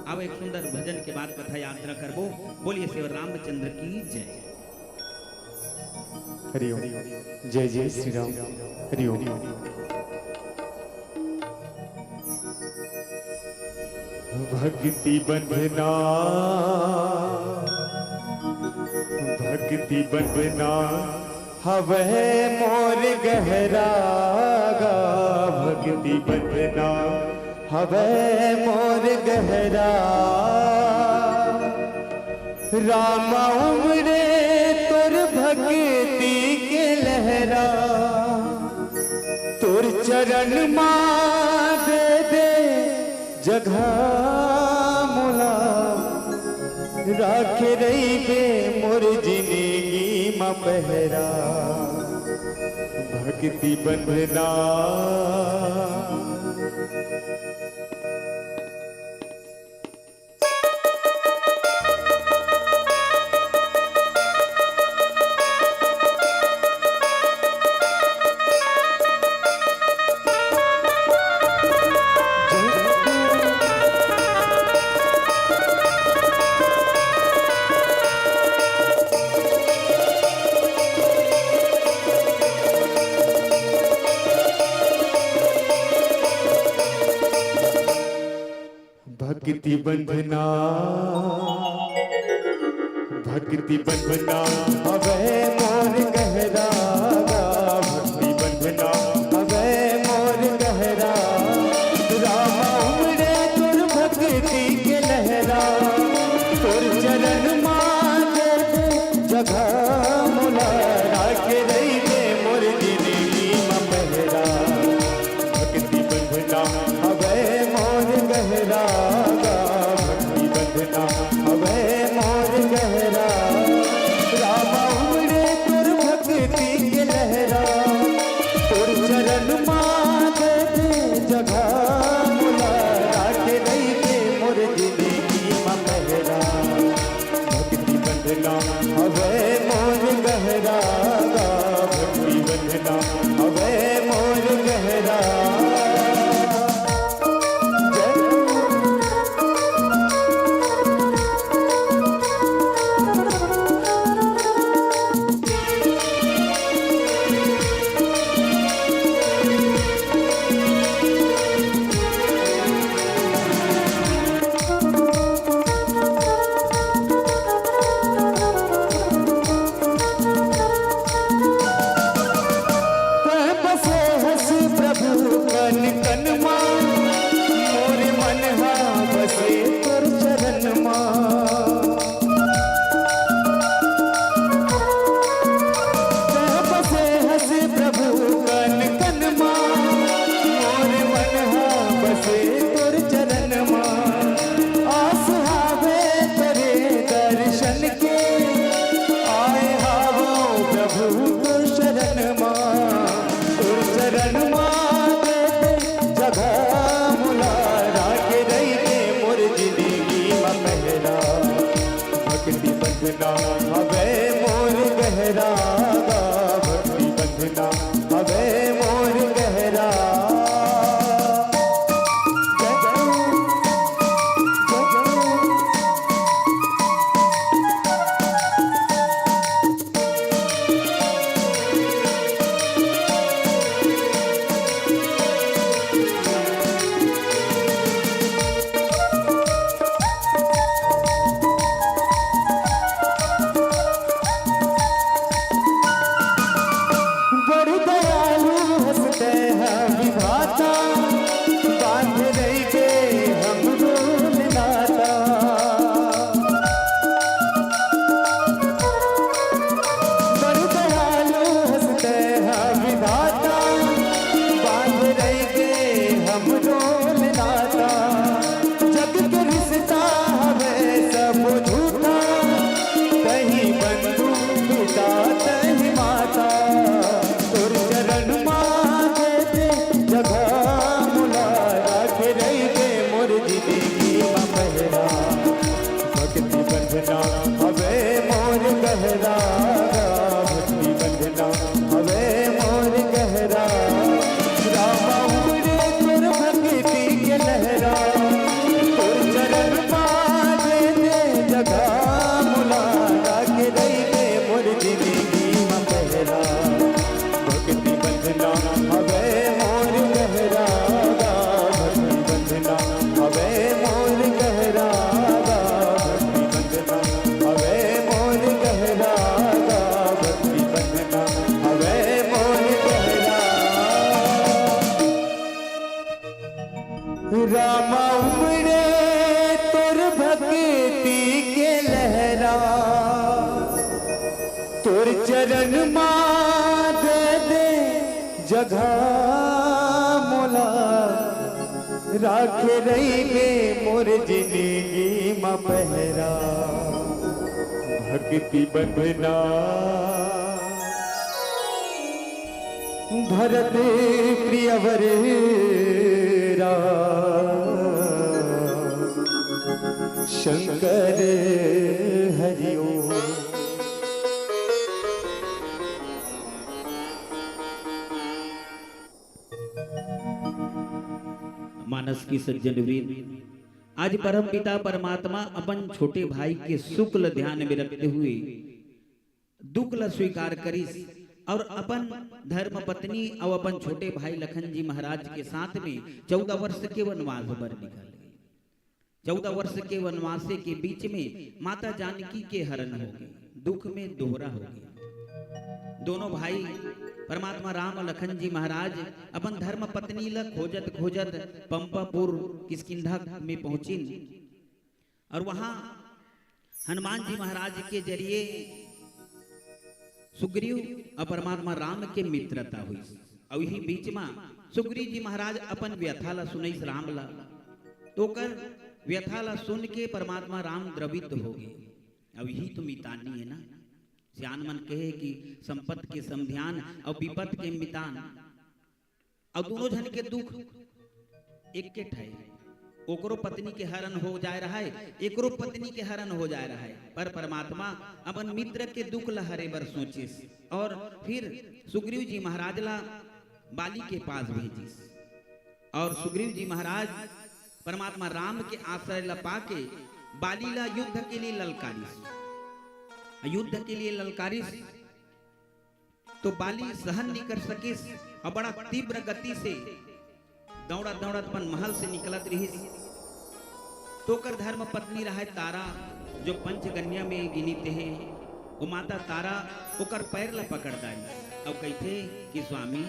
आवो, एक सुंदर भजन के बाद कथा यात्रा करबो। बोलिए श्री रामचंद्र की जय। हरि ओम। जय जय श्री राम। हरि ओम। भक्ति बंधना, भक्ति बंधना हवै मोर गहरा गा। भक्ति बंधना हवै मोर गहरा। रामा उमड़े तोर भक्ति के लहरा, तोर चरण मा दे दे जगह मोला, राखे रहिबे मोर जिनगी म पहरा। भक्ति बंधना। भक्ति बंधना, भक्ति बंधना हवै मोर गहरा, भक्ति बंधना हवै मोर गहरा। रामा उमड़े तोर भक्ति के लहरा, तोर चरण मा दे दे जगह मोला, राखे रहिबे मोर जिनगी म पहरा। भक्ति बंधना हवै मोर गहरा, भक्ति बंधना हवै मोर गहरा। रामा उमड़े तोर भक्ति के लहरा, तोर चरण मा दे दे जगह मोला, राखे रहिबे मोर जिनगी म पहरा। भक्ति बंधना हवै मोर गहरा, भक्ति बंधना हवै मोर गहरा। जय। रागा भक्ति बंधना हवे मोर गहरा। रामा उमड़े तोर भक्ति के लहरा, तोर चरण मा दे दे जगह, मोला राखे रहिबे मोर जिंदगी मा पहरा। भक्ति बंधना हवे मोर गहरा, भक्ति बंधना हवे मोर गहरा, भक्ति बंधना हवे मोर गहरा, भक्ति बंधना हवे मोर गहरा। रामा उमड़े तोर भक्ति के लहरा, तोर चरण मा दे दे जगह, मोला राखे रहिबे मोर जिंदगी मा पहरा। भक्ति बंधना भरत प्रियवर राम शंकर हरि ओम। मानस की सज्जन वृंद, आज परम पिता परमात्मा अपन छोटे भाई के सुख ल ध्यान में रखते हुए दुख ल स्वीकार करिस और अपन धर्म पत्नी और अपन छोटे भाई लखन जी महाराज के साथ में चौदह वर्ष के वनवास बर निकल गए। चौदह वर्ष के वनवासे के बीच में माता जानकी के हरण हो गए, दुख में दोहरा हो गए। दोनों भाई परमात्मा राम और लखन जी महाराज अपन धर्म पत्नी ल खोजत खोजत पंपापुर किष्किंधा में पहुंचिन और वहां हनुमान जी महाराज के जरिए सुग्रीव और परमात्मा राम के मित्रता हुई। और यही बीच में सुग्रीव जी महाराज अपन व्यथा ला सुनइस राम ला, तो ओकर व्यथा ला सुन के परमात्मा राम द्रवित हो गए। अब यही तो मितानी है ना, सियान मन कहे कि संपत के समधियान और विपत के मितान। और दोनों झन के दुख एक के ठे, ओकरो पत्नी के हरण हो जाए रहा है, एकरो पत्नी के हरण हो जाए रहा है, पर परमात्मा अपन मित्र के दुख ला हरे बर सोचिस और फिर सुग्रीव जी महाराज ला बाली के पास भेजिस। और सुग्रीव जी महाराज परमात्मा राम के आश्रय ला पाके बाली ला युद्ध के लिए ललकारिस। युद्ध के लिए ललकारिस तो बाली सहन नहीं कर सकिस और बड़ा तीव्र गति से दौड़त दौड़त अपन महल से निकलत रहिस। तो ओकर धर्म पत्नी रहे तारा, जो पंचगन्या में गिनित हे, वो माता तारा ओकर पैर ला पकड़ डारी और कहथे कि स्वामी,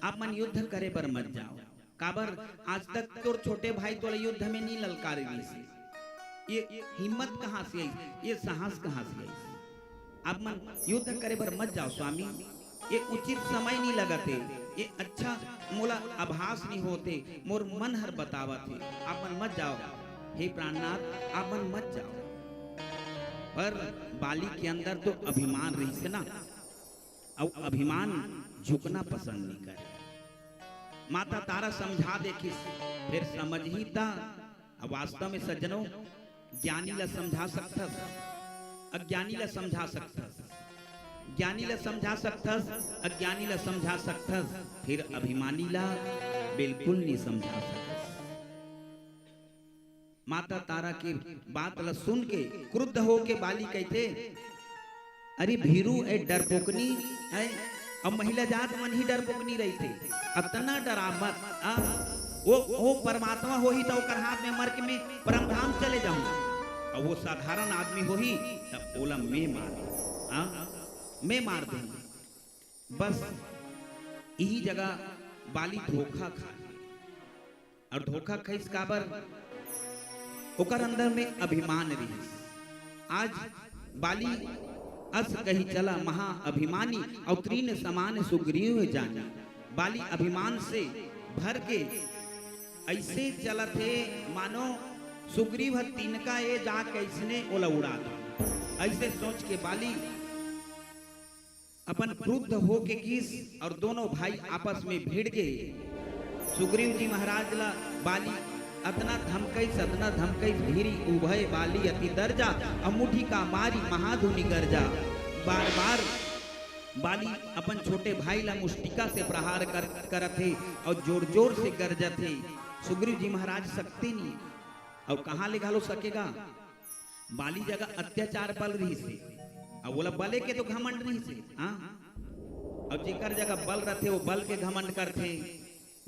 आप मन युद्ध करे बर मत जाओ, काबर आज तक तोर छोटे भाई तोला युद्ध में नहीं ललकार दिस। ये हिम्मत कहाँ से आई, ये साहस कहाँ से आई? आप मन युद्ध करे बर मत जाओ स्वामी, ये उचित समय नहीं लगत हे, ये अच्छा मोला आभास नहीं होते, मोर मन हर बतावत हे, आप मन मत जाओ। हे प्राणनाथ, आप मन मत जाओ। पर बाली के अंदर तो अभिमान रहिस ना, अउ अभिमान झुकना पसंद नहीं करे। माता तारा समझा देखिस, फिर समझही ता। अब वास्तव में सज्जनों, ज्ञानी ला समझा सकथस, अज्ञानी ला समझा सकथस, ज्ञानी ला समझा सकथस, अज्ञानी ला समझा सकथस, फिर अभिमानी ला बिल्कुल नहीं समझा सकथस। माता तारा के बात ला सुन के क्रुद्ध होके बाली कहथे, "अरे भीरू, ए डरपोकनी है, अब महिला जात मन ही डरपोकनी रहिथे, अतना डरा मत। आ, वो, वो परमात्मा होही त ओकर हाथ में मर के मैं परम धाम चले जाऊं, अब वो साधारण आदमी होही तब ओला मैं मार दूं, आ, मैं मार दूं।" बस यही जगह बाली धोखा खा। और धोखा खइस काबर? ओकर अंदर में अभिमान रहिस। आज बाली अस कही चला महा अभिमानी और तृण समान सुग्रीव जानी। बाली अभिमान से भर के ऐसे चलत हे, मानो सुग्रीव ह तिनका ए जा कैसने ओला उड़ा दे। ऐसे सोच के बाली अपन क्रुद्ध होके गिस और दोनों भाई आपस में भिड़ गे। सुग्रीव जी महाराज ला बाली अतना धमकइस, अतना धमकइस, भीरी उभय बाली अति दरजा, अउ मुठिका मारी महाधुनि गरजा। बार बार बाली अपन छोटे भाई ला मुष्टिका से प्रहार कर, करत हे अउ जोर जोर से गरजत हे। सुग्रीव जी महाराज सकते नहीं, अउ कहाँ ले घलो सकेगा? बाली जगह अत्याचार बल रहिस हे, अउ ओला बले के तो घमंड रहिस हे, हाँ? अउ जेकर जगह बल रथे, वो बल के घमंड करथे।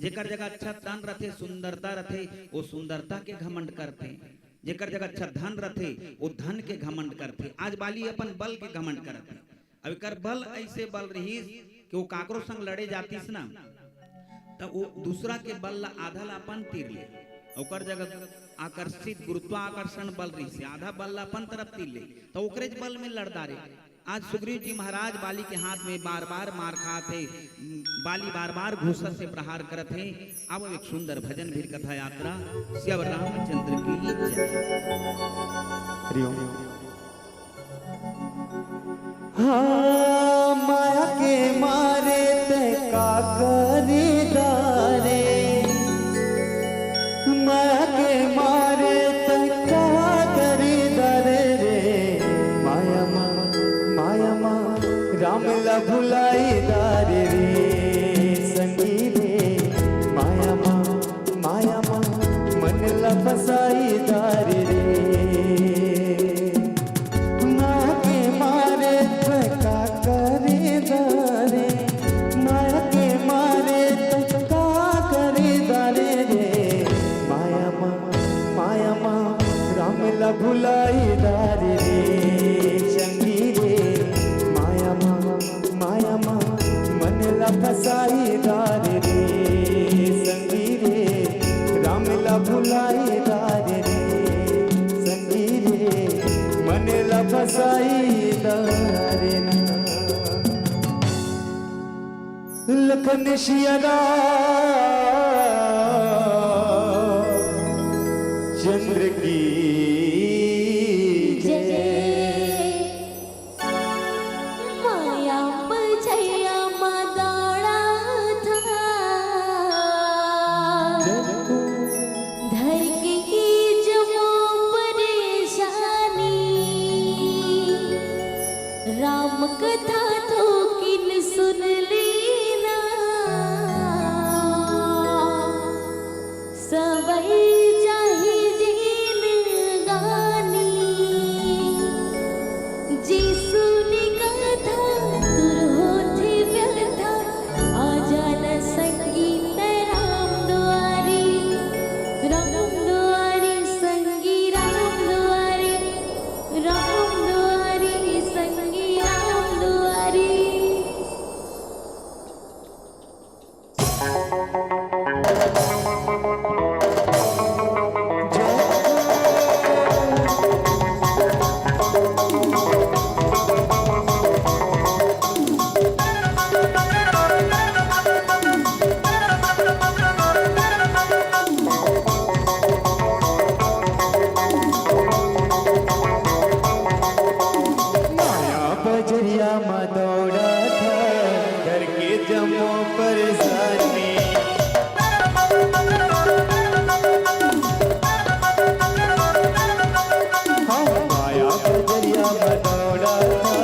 जेकर जगह अच्छा तन रथे, सुंदरता रथे, वो सुंदरता के घमंड करथे। जेकर जगह अच्छा धन रथे, वो धन के घमंड करथे। आज बाली अपन बल के घमंड करथे। अब एकर बल अइसे बल रहिस कि वो काकरो संग लड़े जातिस ना, त वो दूसरा के बल ला आधा ला अपन तीर ले, ओकर जगह आकर्षित गुरुत्वाकर्षण बल रहिस, आधा बल ला अपन तरफ तीर ले, त ओकरे बल में लड़ डारे। आज सुग्रीव जी महाराज बाली के हाथ में बार बार मार खात हे, बाली बार बार घूसा से प्रहार करत हे। अब एक सुंदर भजन भीर कथा यात्रा सियावर रामचंद्र की जय। हरिओम। हाँ, माया के मारे तैं का करी डारे, माया के मारे तैं का करी डारे रे। माया मा, माया मा, राम ला भुलाई डारे रे, संगी रे। माया मा, माया मा, मन ला फसाई डारे रे। माया के मारे तैं का करी डारे, माया के मारे तैं का करी डारे रे। माया मा, माया मा, राम ला भुलाई डारे रे, संगी रे। माया मा, माया मा, मन ला फसाई डारे रे, संगी रे। राम ला भुलाई डारे रे, संगी रे, मन ला फसाई डारे ना। लखन सिया राम चंद्र की जय। माया पछैया मा दौड़ा था, धर के जमो परेशानी। राम कथा थोकिन सुन लेना, सबै जाही जिनगानी। जीसू ने कथा तोर होथे व्यथा, आ जाना संगी तैं राम दुआरी, राम दुआरी संगी, राम दुआरी, राम दुआरी संगी, राम दुआरी। माया बजरिया मा दौड़ा था, घर के जमो परेशानी। हाँ, माया बजरिया मा दौड़ा था,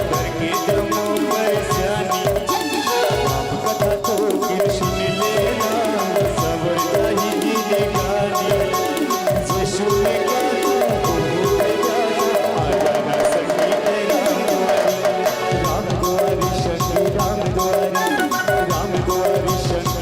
घर के जमो परेशानी। राम कथा थोकिन सुन लेना, सबर जाही जिनगानी। जीसू ने कथा तोर होथे व्यथा, आ जाना संगी तैं राम दुआरी, राम दुआरी संगी, राम दुआरी, राम दुआरी संगी।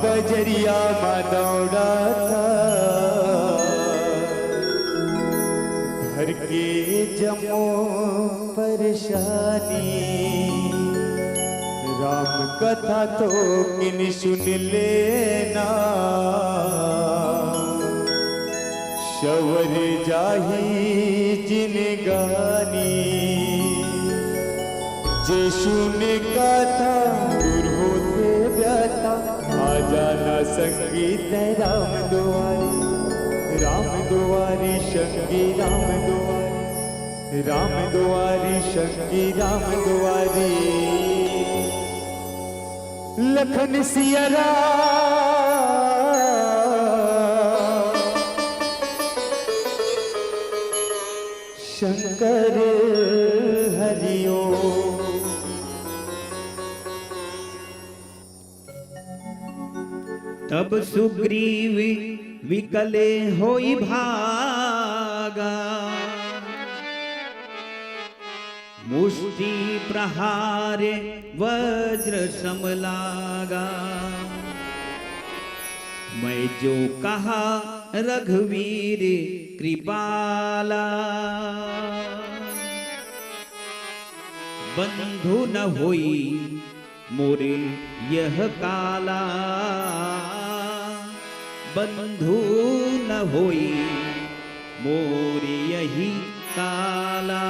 बजरिया मा दौड़त, घर के जम्मो परेशानी, राम कथा थोकिन सुन लेना, सवर जाही जिनगानी। जे सुने कथा दूर होथे व्यथा, आ जाना संगी तैं राम दुआरी, राम दुआरी संगी राम दुआरी, राम दुआरी संगी राम दुआरी। लखन सिया राम, शंकर हरि ओम। तब सुग्रीव विकले होई भागा, मुष्टि प्रहार वज्र सम लागा। मैं जो कहा रघुवीर कृपाला, बंधु न होई मोरे यह काला, बंधु न होई मोरे यही काला।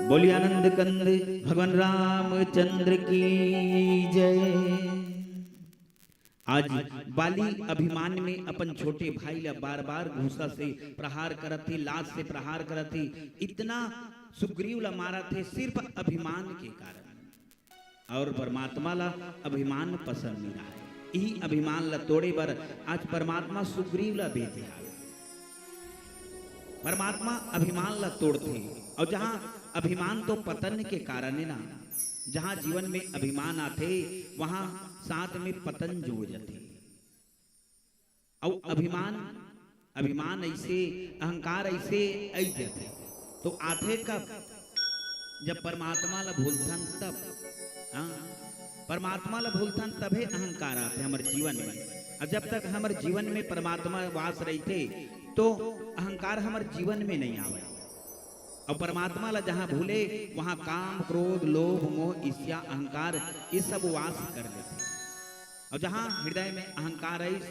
बोलिए आनंद कंद भगवान रामचंद्र की जय। आज बाली अभिमान में अपन छोटे भाई ला बार-बार घूसा से प्रहार करत हे, लात से प्रहार करत हे, इतना सुग्रीव ला मारत हे सिर्फ अभिमान के कारण। और परमात्मा ला अभिमान पसंद नहीं रहा है। यही अभिमान ला तोड़े बर आज परमात्मा सुग्रीव ला भेजे हावे। परमात्मा अभिमान ला तोड़थे, और जहाँ अभिमान तो पतन के कारण है ना, जहाँ जीवन में अभिमान आथे, वहाँ साथ में पतन जुड़ जाथे। अउ अभिमान, अभिमान ऐसे, अहंकार ऐसे आई जाथे, तो आथे कब? जब परमात्मा ला भूलथन तब। हाँ, परमात्मा ला भूलथन तभे अहंकार आथे हमर जीवन में। अब जब तक हमर जीवन में परमात्मा वास रहिथे, तो अहंकार हमर जीवन में नहीं आवे। और परमात्मा ला जहाँ भूले, वहाँ काम, क्रोध, लोभ, मोह, ईर्ष्या, अहंकार, ये सब वास कर लेथे। और जहाँ हृदय में अहंकार आइस,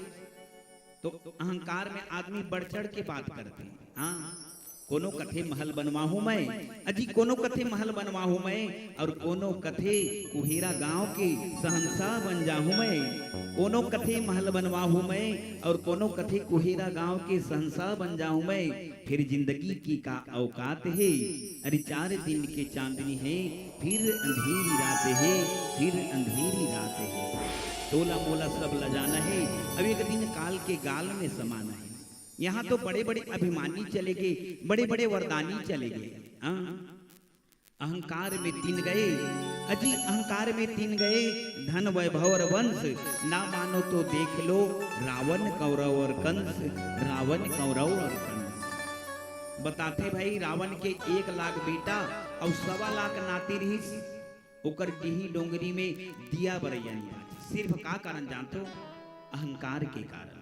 तो अहंकार में आदमी बढ़ चढ़ के बात करथे। हाँ, कोनो कथे महल बनवाहूं मैं, अजी कोनो कथे महल बनवाहूं मैं, और कोनो कथे कुहेरा गांव के शहंशाह बन जाहूं मैं। कोनो कथे महल बनवाहूं मैं, और कोनो कथे कुहेरा गांव के शहंशाह बन जाहूं मैं। फिर जिंदगी की का औकात हे? अरे चार दिन के चांदनी हे, फिर अंधेरी रात हे, फिर अंधेरी रात हे। तोला मोला सब लजाना हे, अब एक दिन काल के गाल में समाना हे। यहाँ तो बड़े-बड़े अभिमानी चले गे, बड़े-बड़े वरदानी चले गे। हाँ, अहंकार में तीन गए, अजी अहंकार में तीन गए, धन वैभव और वंश, ना मानो तो देख लो, रावण कौरव और कंस, रावण कौरव और कंस। बताथे भाई, रावण के एक लाख बेटा और सवा लाख नाती रहिस, ओकर डीही डोंगरी में दिया बरैया नहीं बाचे। सिर्फ का कारण जानथो? अहंकार के कारण।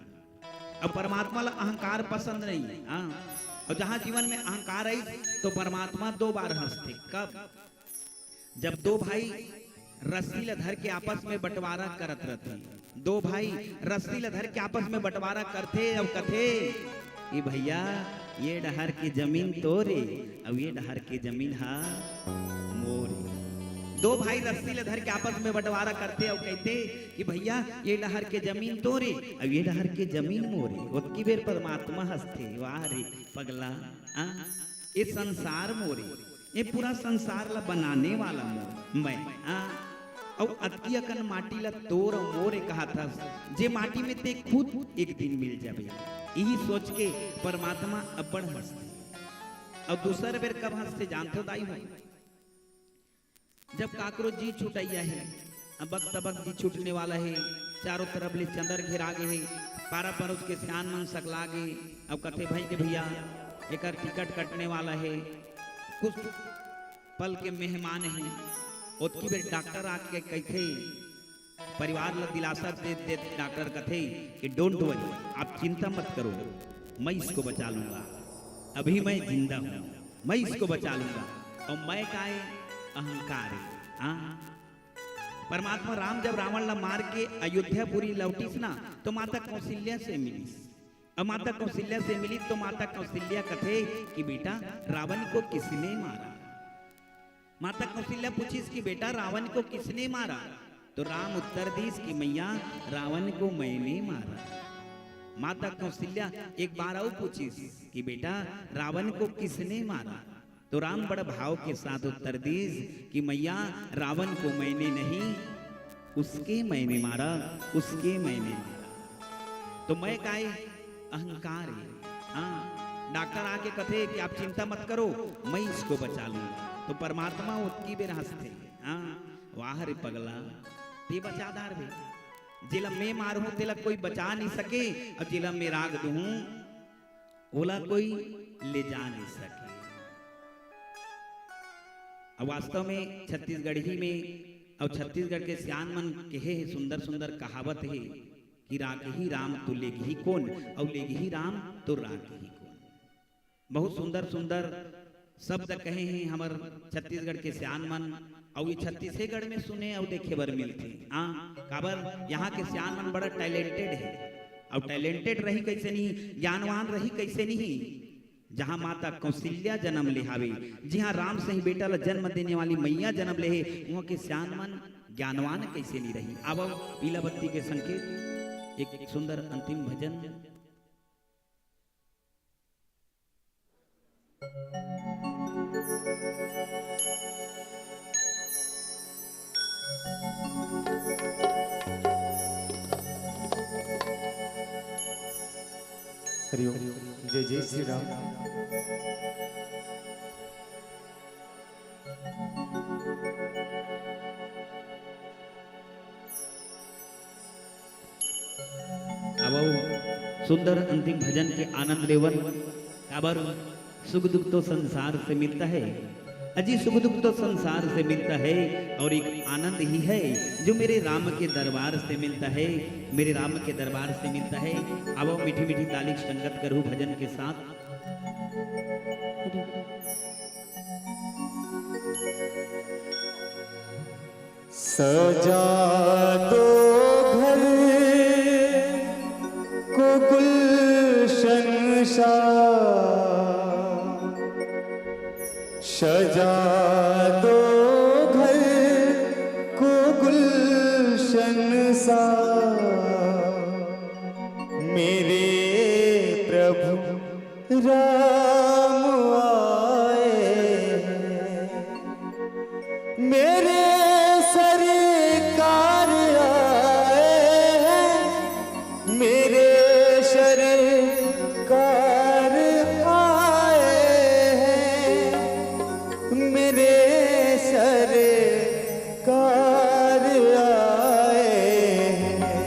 अब परमात्मा ला अहंकार पसंद नहीं है। हाँ, और जहाँ जीवन में अहंकार आई, तो परमात्मा दो बार हंसथे। कब? जब दो भाई रस्सी ला धर के आपस में बंटवारा करत रथे, दो भाई रस्सी ला धर के आपस में बंटवारा करथे और कथे कि भैया, ये डहर के जमीन तोरे, अब ये डहर के जमीन हा मोरे। दो भाई रस्सी ला धर के आपस में बंटवारा करथे और कहथे कि भैया, ये डहर के जमीन तोरे, अब ये डहर के जमीन मोरे। ओतकी बेर परमात्मा हंसथे, वाह रे पगला, आ, ये संसार मोरे, ये पूरा संसार ला बनाने वाला मोर, मैं, हाँ। अउ अतकी अकन माटी ला तोर अउ मोर ए कहाथस, जे माटी में ते खुद एक दिन मिल जाबे। यही सोच के परमात्मा अब्बड़ हंसथे। अउ दूसर बेर कब हंसथे जानथो दाई हो? जब काकरो जी छुटैया हे, अबक तबक जी छूटने वाला हे, चारों तरफ ले चंदर घेरा गे हे, पारा परोस के सियान मन सकला गे, अउ कथे भई के भैया, एकर टिकट कटने वाला हे, कुछ पल के मेहमान हे, ओतकी बेर डॉक्टर आके कहिथे, परिवार ला दिलासा दे दे डॉक्टर कथे कि "डोंट वरी, आप चिंता मत करो, मैं इसको बचा लूंगा, अभी मैं जिंदा हूँ, मैं इसको बचा लूंगा।" अउ मैं काय? अहंकार हे। हाँ, परमात्मा राम जब रावण ला मार के अयोध्यापुरी लौटिस ना, तो माता कौशल्या से मिलिस। अब माता कौशल्या से मिलिस तो माता कौशल्या कथे कि "बेटा, रावण को किसने मारा?" माता कौशल्या पूछिस कि "बेटा, रावण को किसने मारा?" तो राम उत्तर दिस कि "मैया, रावण को मैंने मारा।" माता कौशल्या एक बार अउ पूछिस कि "बेटा, रावण को किसने मारा?" तो राम बड़ भाव के साथ उत्तर दिस कि "मैया, रावण को मैंने नहीं, उसके मैंने मारा, उसके मैंने मारा।" तो मैं काय? अहंकार हे। हाँ, डॉक्टर आके कथे कि "आप चिंता मत करो, मैं इसको बचा लूंगा।" तो परमात्मा ओतकी बेर हंसथे, "हाँ, वाह रे पगला, ते बचा डारबे। जेला मैं मारहूं, तेला कोई बचा नहीं सके, अउ जेला मैं राख दूहूं, ओला कोई ले जा नहीं सके।" अब वास्तव में छत्तीसगढ़ी में अउ छत्तीसगढ़ के सियान मन केहे हे, सुंदर सुंदर कहावत हे कि "राखही राम तो लेगही कोन, अउ लेगही राम तो राखही कोन।" बहुत सुंदर सुंदर शब्द कहे हे हमर छत्तीसगढ़ के सियान मन, अउ ये छत्तीसगढ़ में सुने अउ देखे बर मिलथे। हाँ, काबर यहाँ के सियान मन बड़ा टैलेंटेड हे, अउ टैलेंटेड रही कैसे नहीं, ज्ञानवान रही कैसे नहीं। जहाँ माता कौशल्या जन्म ले हावे, जिहाँ राम सही बेटा ला जन्म देने वाली मैया जन्म ले हे, वहाँ के सियान मन ज्ञानवान कैसे नहीं रही। अब पीला बत्ती के संकेत एक सुंदर अंतिम भजन। हरिओम। जय जय श्री राम। अब अउ सुंदर अंतिम भजन के आनंद लेवन। काबर सुख दुख तो संसार से मिलता है, अजी सुख दुख तो संसार से मिलता है, और एक आनंद ही है जो मेरे राम के दरबार से मिलता है, मेरे राम के दरबार से मिलता है। अब अउ मीठी मीठी ताली संगत करू भजन के साथ। सजा दो घर को गुलशन सा, सजा दो घर को गुलशन सा, मेरे प्रभु राम आए हैं, मेरे सरकार आए हैं, मेरे सरकार आए हैं, मेरे सरकार आए हैं।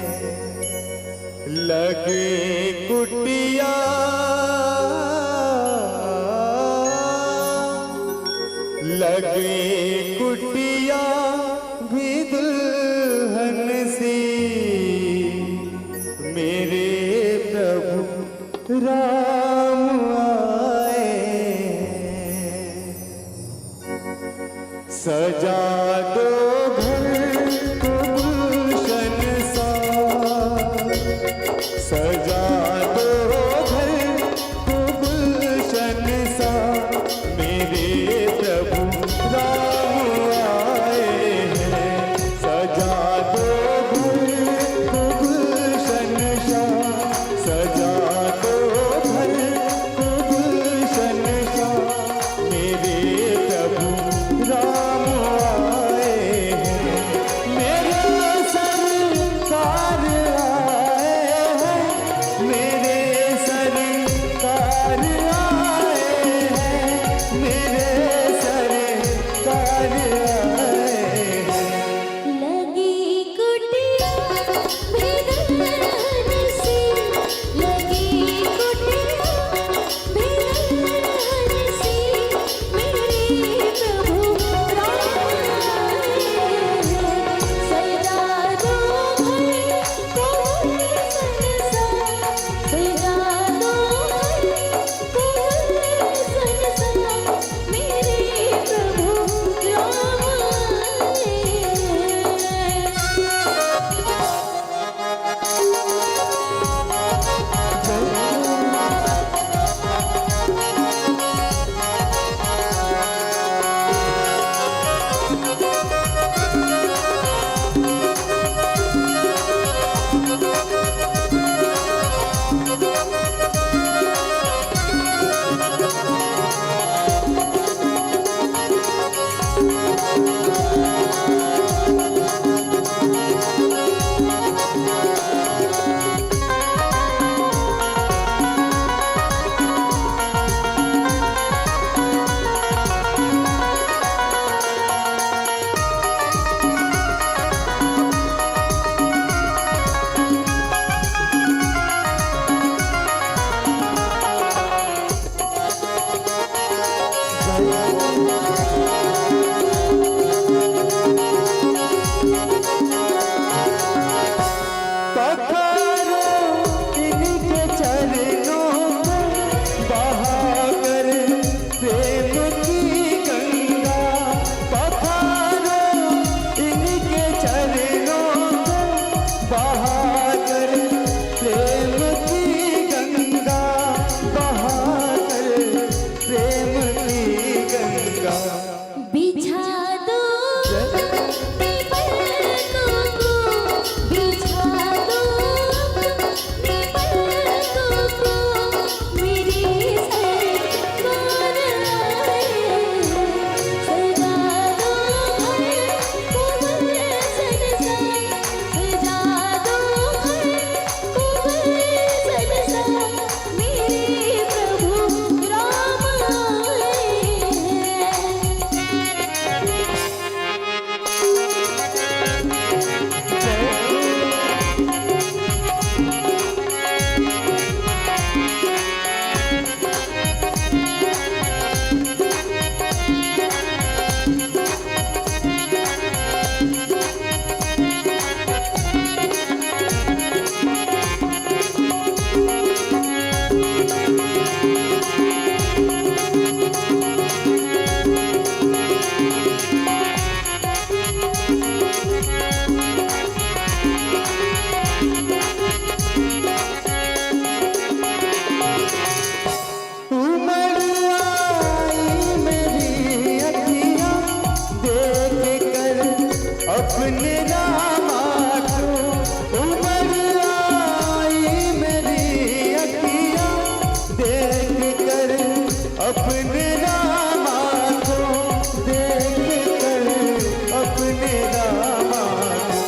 रामा को उमर आई मेरी अखियाँ देख कर अपने रामा को, देख कर अपने रामा को।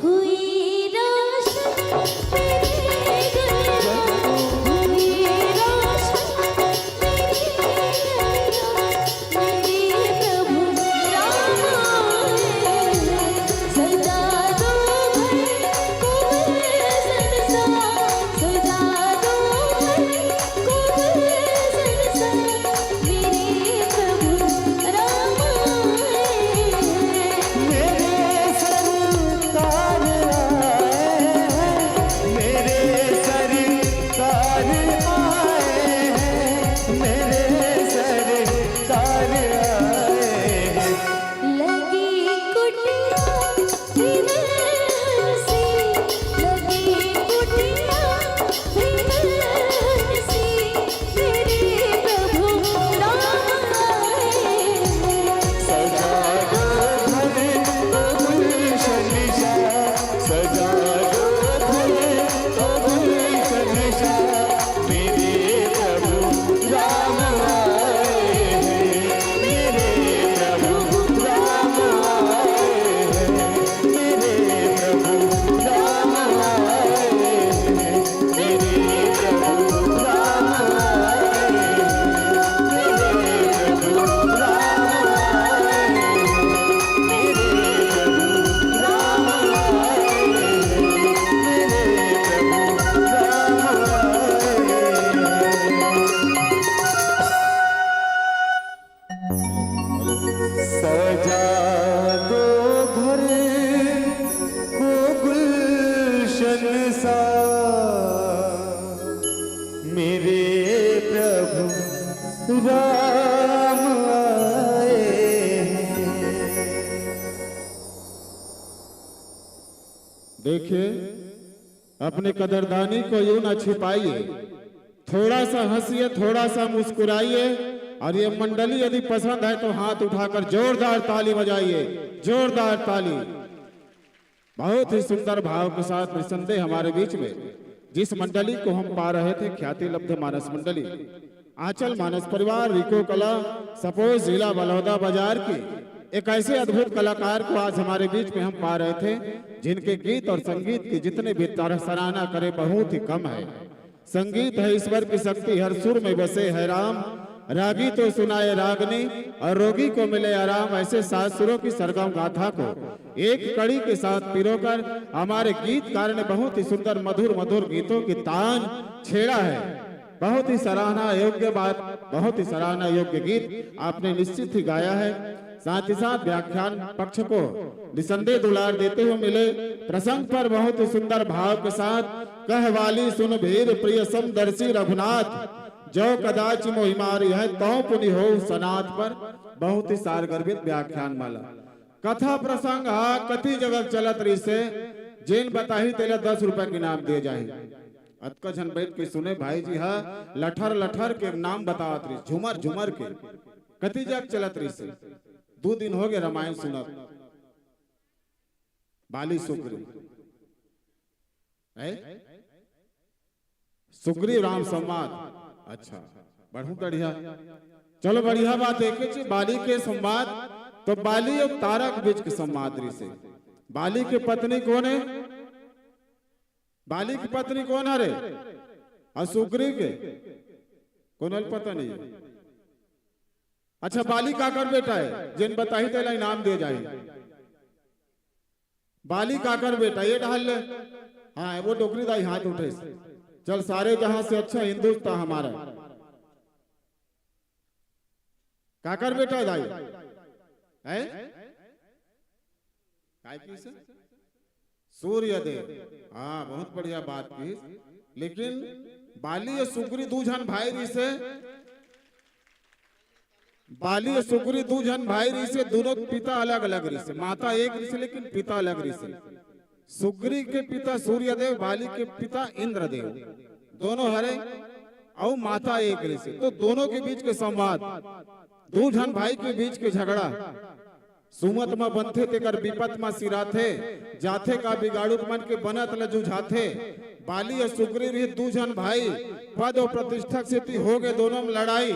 हुई रोशन मेरी दुनिया, हुई रोशन मेरी दुनिया। देखिए, अपनी कदरदानी को यूं ना छिपाइए, थोड़ा सा हंसिए, थोड़ा सा मुस्कुराइए। और ये मंडली यदि पसंद है तो हाथ उठाकर जोरदार ताली बजाइए, जोरदार ताली। बहुत ही सुंदर भाव के साथ निसंदेह हमारे बीच में जिस मंडली को हम पा रहे थे, ख्याति लब्ध मानस मंडली, आंचल मानस परिवार, रिको कला, सपोज, जिला बलौदा बाजार की एक ऐसे अद्भुत कलाकार को आज हमारे बीच में हम पा रहे थे, जिनके गीत और संगीत की जितने भी तरह सराहना करें, बहुत ही कम है। संगीत है ईश्वर की शक्ति, हर सुर में बसे है राम। रागी तो सुनाए रागनी और रोगी को मिले आराम। ऐसे सात सुरों की सरगम गाथा को एक कड़ी के साथ पिरोकर हमारे गीतकार ने बहुत ही सुंदर मधुर मधुर गीतों की तान छेड़ा है। बहुत ही सराहना योग्य बात, बहुत ही सराहना योग्य गीत आपने निश्चित ही गाया है। साथ ही साथ व्याख्यान पक्ष को निसंदेह दुलार देते हुए मिले। प्रसंग पर बहुत ही सुंदर भाव के साथ, "कहवाली सुन भीर प्रिय समदर्शी रघुनाथ, जो कदाच मोहि मारि है तौ पुनि होउ सनाथ" पर बहुत ही सारगर्भित व्याख्यान माला। कथा प्रसंग हा कति जगह चलत रहिसे, जेन बताही तेला दस रुपया के इनाम दिए जाही। अतका झन बैठ के सुने भाई जी हा, लठर लठर के नाम बतावत रहिस, झुमर झुमर के। कति जग चलत रहिसे, दू दिन हो गए रामायण सुनत। बाली सुग्रीव, है? सुग्रीव राम संवाद। अच्छा, बहुत बढ़िया। चलो, बढ़िया बात। एक चीज, बाली के संवाद, तो बाली और तारा के बीच के संवाद रहिसे। बाली के पत्नी कौन है? बाली की पत्नी कौन हरे? और सुग्रीव के कौन हरे, पता नहीं। अच्छा, बाली काकर बेटा है? जेन बताही तेला इनाम दिए जाही। बाली काकर बेटा, ये डाल ले। हाँ, वो डोकरी दाई हाथ उठे। चल, सारे जहां से अच्छा हिंदुस्तान हमारा। काकर बेटा दाई? है? काय किहिस? सूर्य देव। हाँ, बहुत बढ़िया बात की। लेकिन बाली और सुग्री दू झन भाई रहिसे। बाली और सुग्री दू झन भाई रहिसे, दोनों के पिता अलग-अलग रहिसे, माता एक रहिसे लेकिन पिता अलग रहिसे। सुग्री के पिता सूर्य देव, बाली के पिता इंद्रदेव, दोनों हरे, अउ माता एक रहिसे। तो दोनों के बीच के संवाद, दू झन भाई के बीच के झगड़ा, सुमत म बनथे तेकर बिपत म सिराथे, जाथे का बिगाड़ू मन के बनत ल जुझाथे। बाली अउ सुग्रीव ही दू झन भाई, पद अउ प्रतिष्ठा सेती हो गे दोनों म लड़ाई।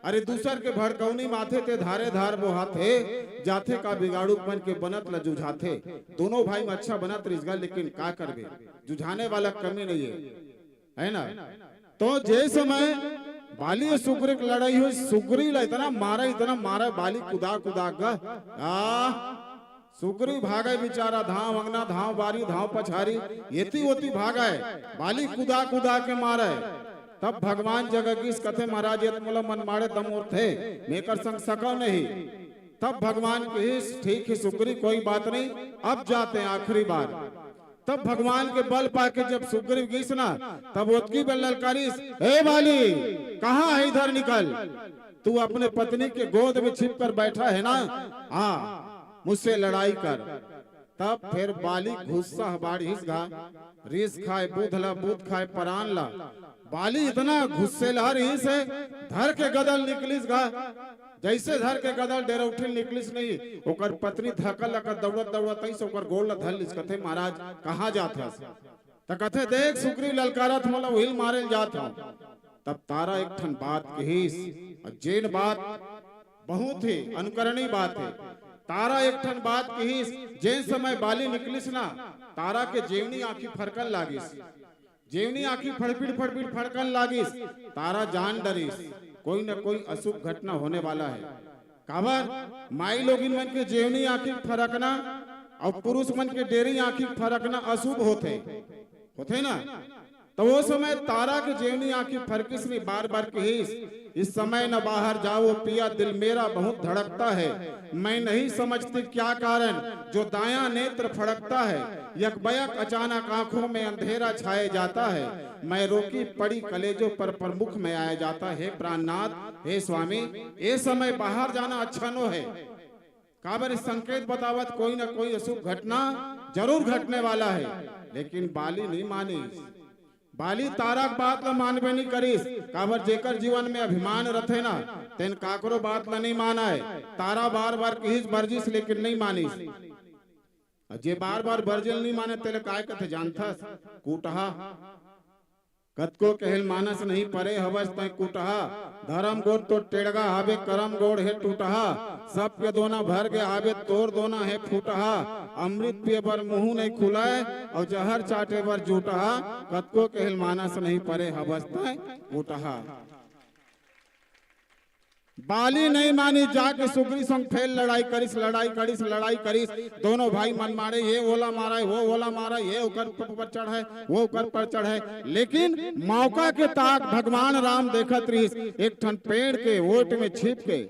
अरे दूसर के भड़कौनी माथे ते धारे धार बोहाथे, जाथे का बिगाड़ू मन के बनत ल जुझाथे। दोनों भाई म अच्छा बनत रिस गा, लेकिन का करबे, जुझाने वाला कमी नहीं है, है ना? तो जे समय बाली अउ सुग्रीव के लड़ाई होइस, सुग्रीव ला इतना मारा, इतना मारा, बाली कुदा कुदा गा, आ सुग्रीव भागे बिचारा, धांव अंगना, धांव बारी, धांव पछारी, एती ओती भागे, बाली कुदा कुदा के मारे। तब भगवान जग गिस, कथे, "महाराज, ये तो मोला मन मारे दम उठथे, मैं एकर संग सकव नहीं।" तब भगवान कहिस, "ठीक है सुग्रीव, कोई बात नहीं, अब जाते हैं आखिरी बार।" तब भगवान के बल पाके जब सुग्रीव गिस ना, तब ओतकी बेर ललकारिस, "हे बाली, कहाँ है, इधर निकल, तू अपने पत्नी के गोद में छिप कर बैठा है ना, आ मुझसे लड़ाई कर।" तब फिर बाली गुस्सा बाढ़िस गा, रिस खाए बुध ला, बुध खाए परान ला। बाली इतना गुस्सेलहा रिस हे, धर के गदल निकलिस गा। जैसे धर के गदल डेरौठी निकलिस नहीं, ओकर पत्नी धकल लकर दौड़त दौड़त आइस, ओकर गोड़ ला धर लिस, कथे, "महाराज, कहाँ जात हस?" त कथे, "देख, सुग्रीव ललकारत मोला, उहिल मारे ल जात हंव।" तब तारा एक ठन बात कहिस, अउ जेन बात बहुत ही अनुकरणीय बात है। तारा एक ठन बात कहिस, जेन समय बाली निकलिस ना, तारा के जेवनी आंखी फरकन लागिस, जेवनी आंखी फड़फिड़ फड़फिड़ फड़कन लागिस। तारा जान डरिस, कोई न कोई अशुभ घटना होने वाला है। काबर, माई लोगिन मन के जेवनी आंखी फरकना अउ पुरुष मन के डेरी आंखी फरकना अशुभ होथे, होथे ना? तो वो समय तारा के जेवनी आंखी फरकिस री, बार बार कहिस, "इस समय न बाहर जाओ पिया, दिल मेरा बहुत धड़कता है। मैं नहीं समझती क्या कारण, जो दायां नेत्र फड़कता है, यकबयक अचानक आंखों में अंधेरा छाए जाता है। मैं रोकी पड़ी, कलेजों पर प्रमुख में आया जाता है। प्राणनाथ, हे स्वामी, ये समय बाहर जाना अच्छा नो है।" काबर, संकेत बतावत कोई ना कोई अशुभ घटना जरूर घटने वाला है। लेकिन बाली नहीं मानिस। बाली तारा के बात ला मानबे नहीं करिस। काबर, जेकर जीवन में अभिमान रथे ना, तेन काकरो बात ला नहीं मानय। तारा बार बार कहिस बरजिस, लेकिन नहीं मानिस। अउ जे बार बार बरजे ल नहीं माने, तेला काय कथे जानथस? कुटहा। कतको कहेल मानस नहीं परे हवस तैं कुटहा। धरम गोड़ तो टेड़गा हावे, करम गोड़ हे टूटहा। सबके दोना भर गे हावे, तोर दोना हे फूटहा। अमृत पिए बर मुंह नहीं खुलाय, अउ जहर चाटे बर जूटहा। कतको कहेल मानस नहीं परे हवस तैं कुटहा। बाली नहीं मानिस, जाके सुग्रीव संग फेर लड़ाई करिस, लड़ाई करिस, लड़ाई करिस। दोनों भाई मन मारे, ये ओला मारा है, वो ओला मारा है, ये ओकर ऊपर चढ़ा है, वो ओकर पर चढ़ा है। लेकिन मौका के ताक भगवान राम देखत रहिस, एक ठन पेड़ के ओट में छिप के।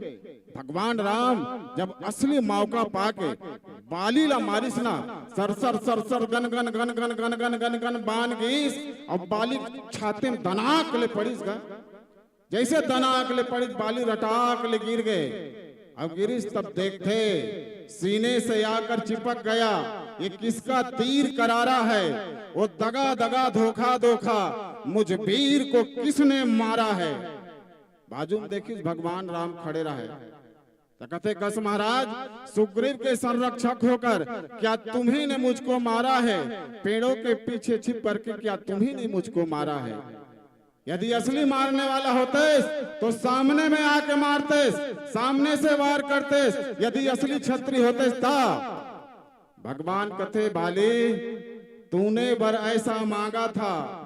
भगवान राम जब असली मौका पाके बाली ला मारिस ना, sir sir sir sir gun gun gun gun gun gun gun gun बान गिस, अउ बाली छाती में दनाक ले पड़िस गा। जैसे दनाक ले पड़िस, बाली रटाक ले गिर गे। अब गिरिस तब देखथे, सीने से आकर चिपक गया, ये किसका तीर करारा है? वो दगा दगा धोखा धोखा, मुझ वीर को किसने मारा है? बाजू में देखिस, भगवान राम खड़े रहे। त कथे, "कस महाराज, सुग्रीव के संरक्षक होकर क्या तुम्ही ने मुझको मारा है? पेड़ों के पीछे छिप करके क्या तुम्ही ने मुझको मारा है? यदि असली मारने वाला होतेस तो सामने में आके मारतेस, सामने से वार करतेस। यदि असली छत्री होतेस ता।" भगवान कथे, "बाली, तूने वर ऐसा मांगा था,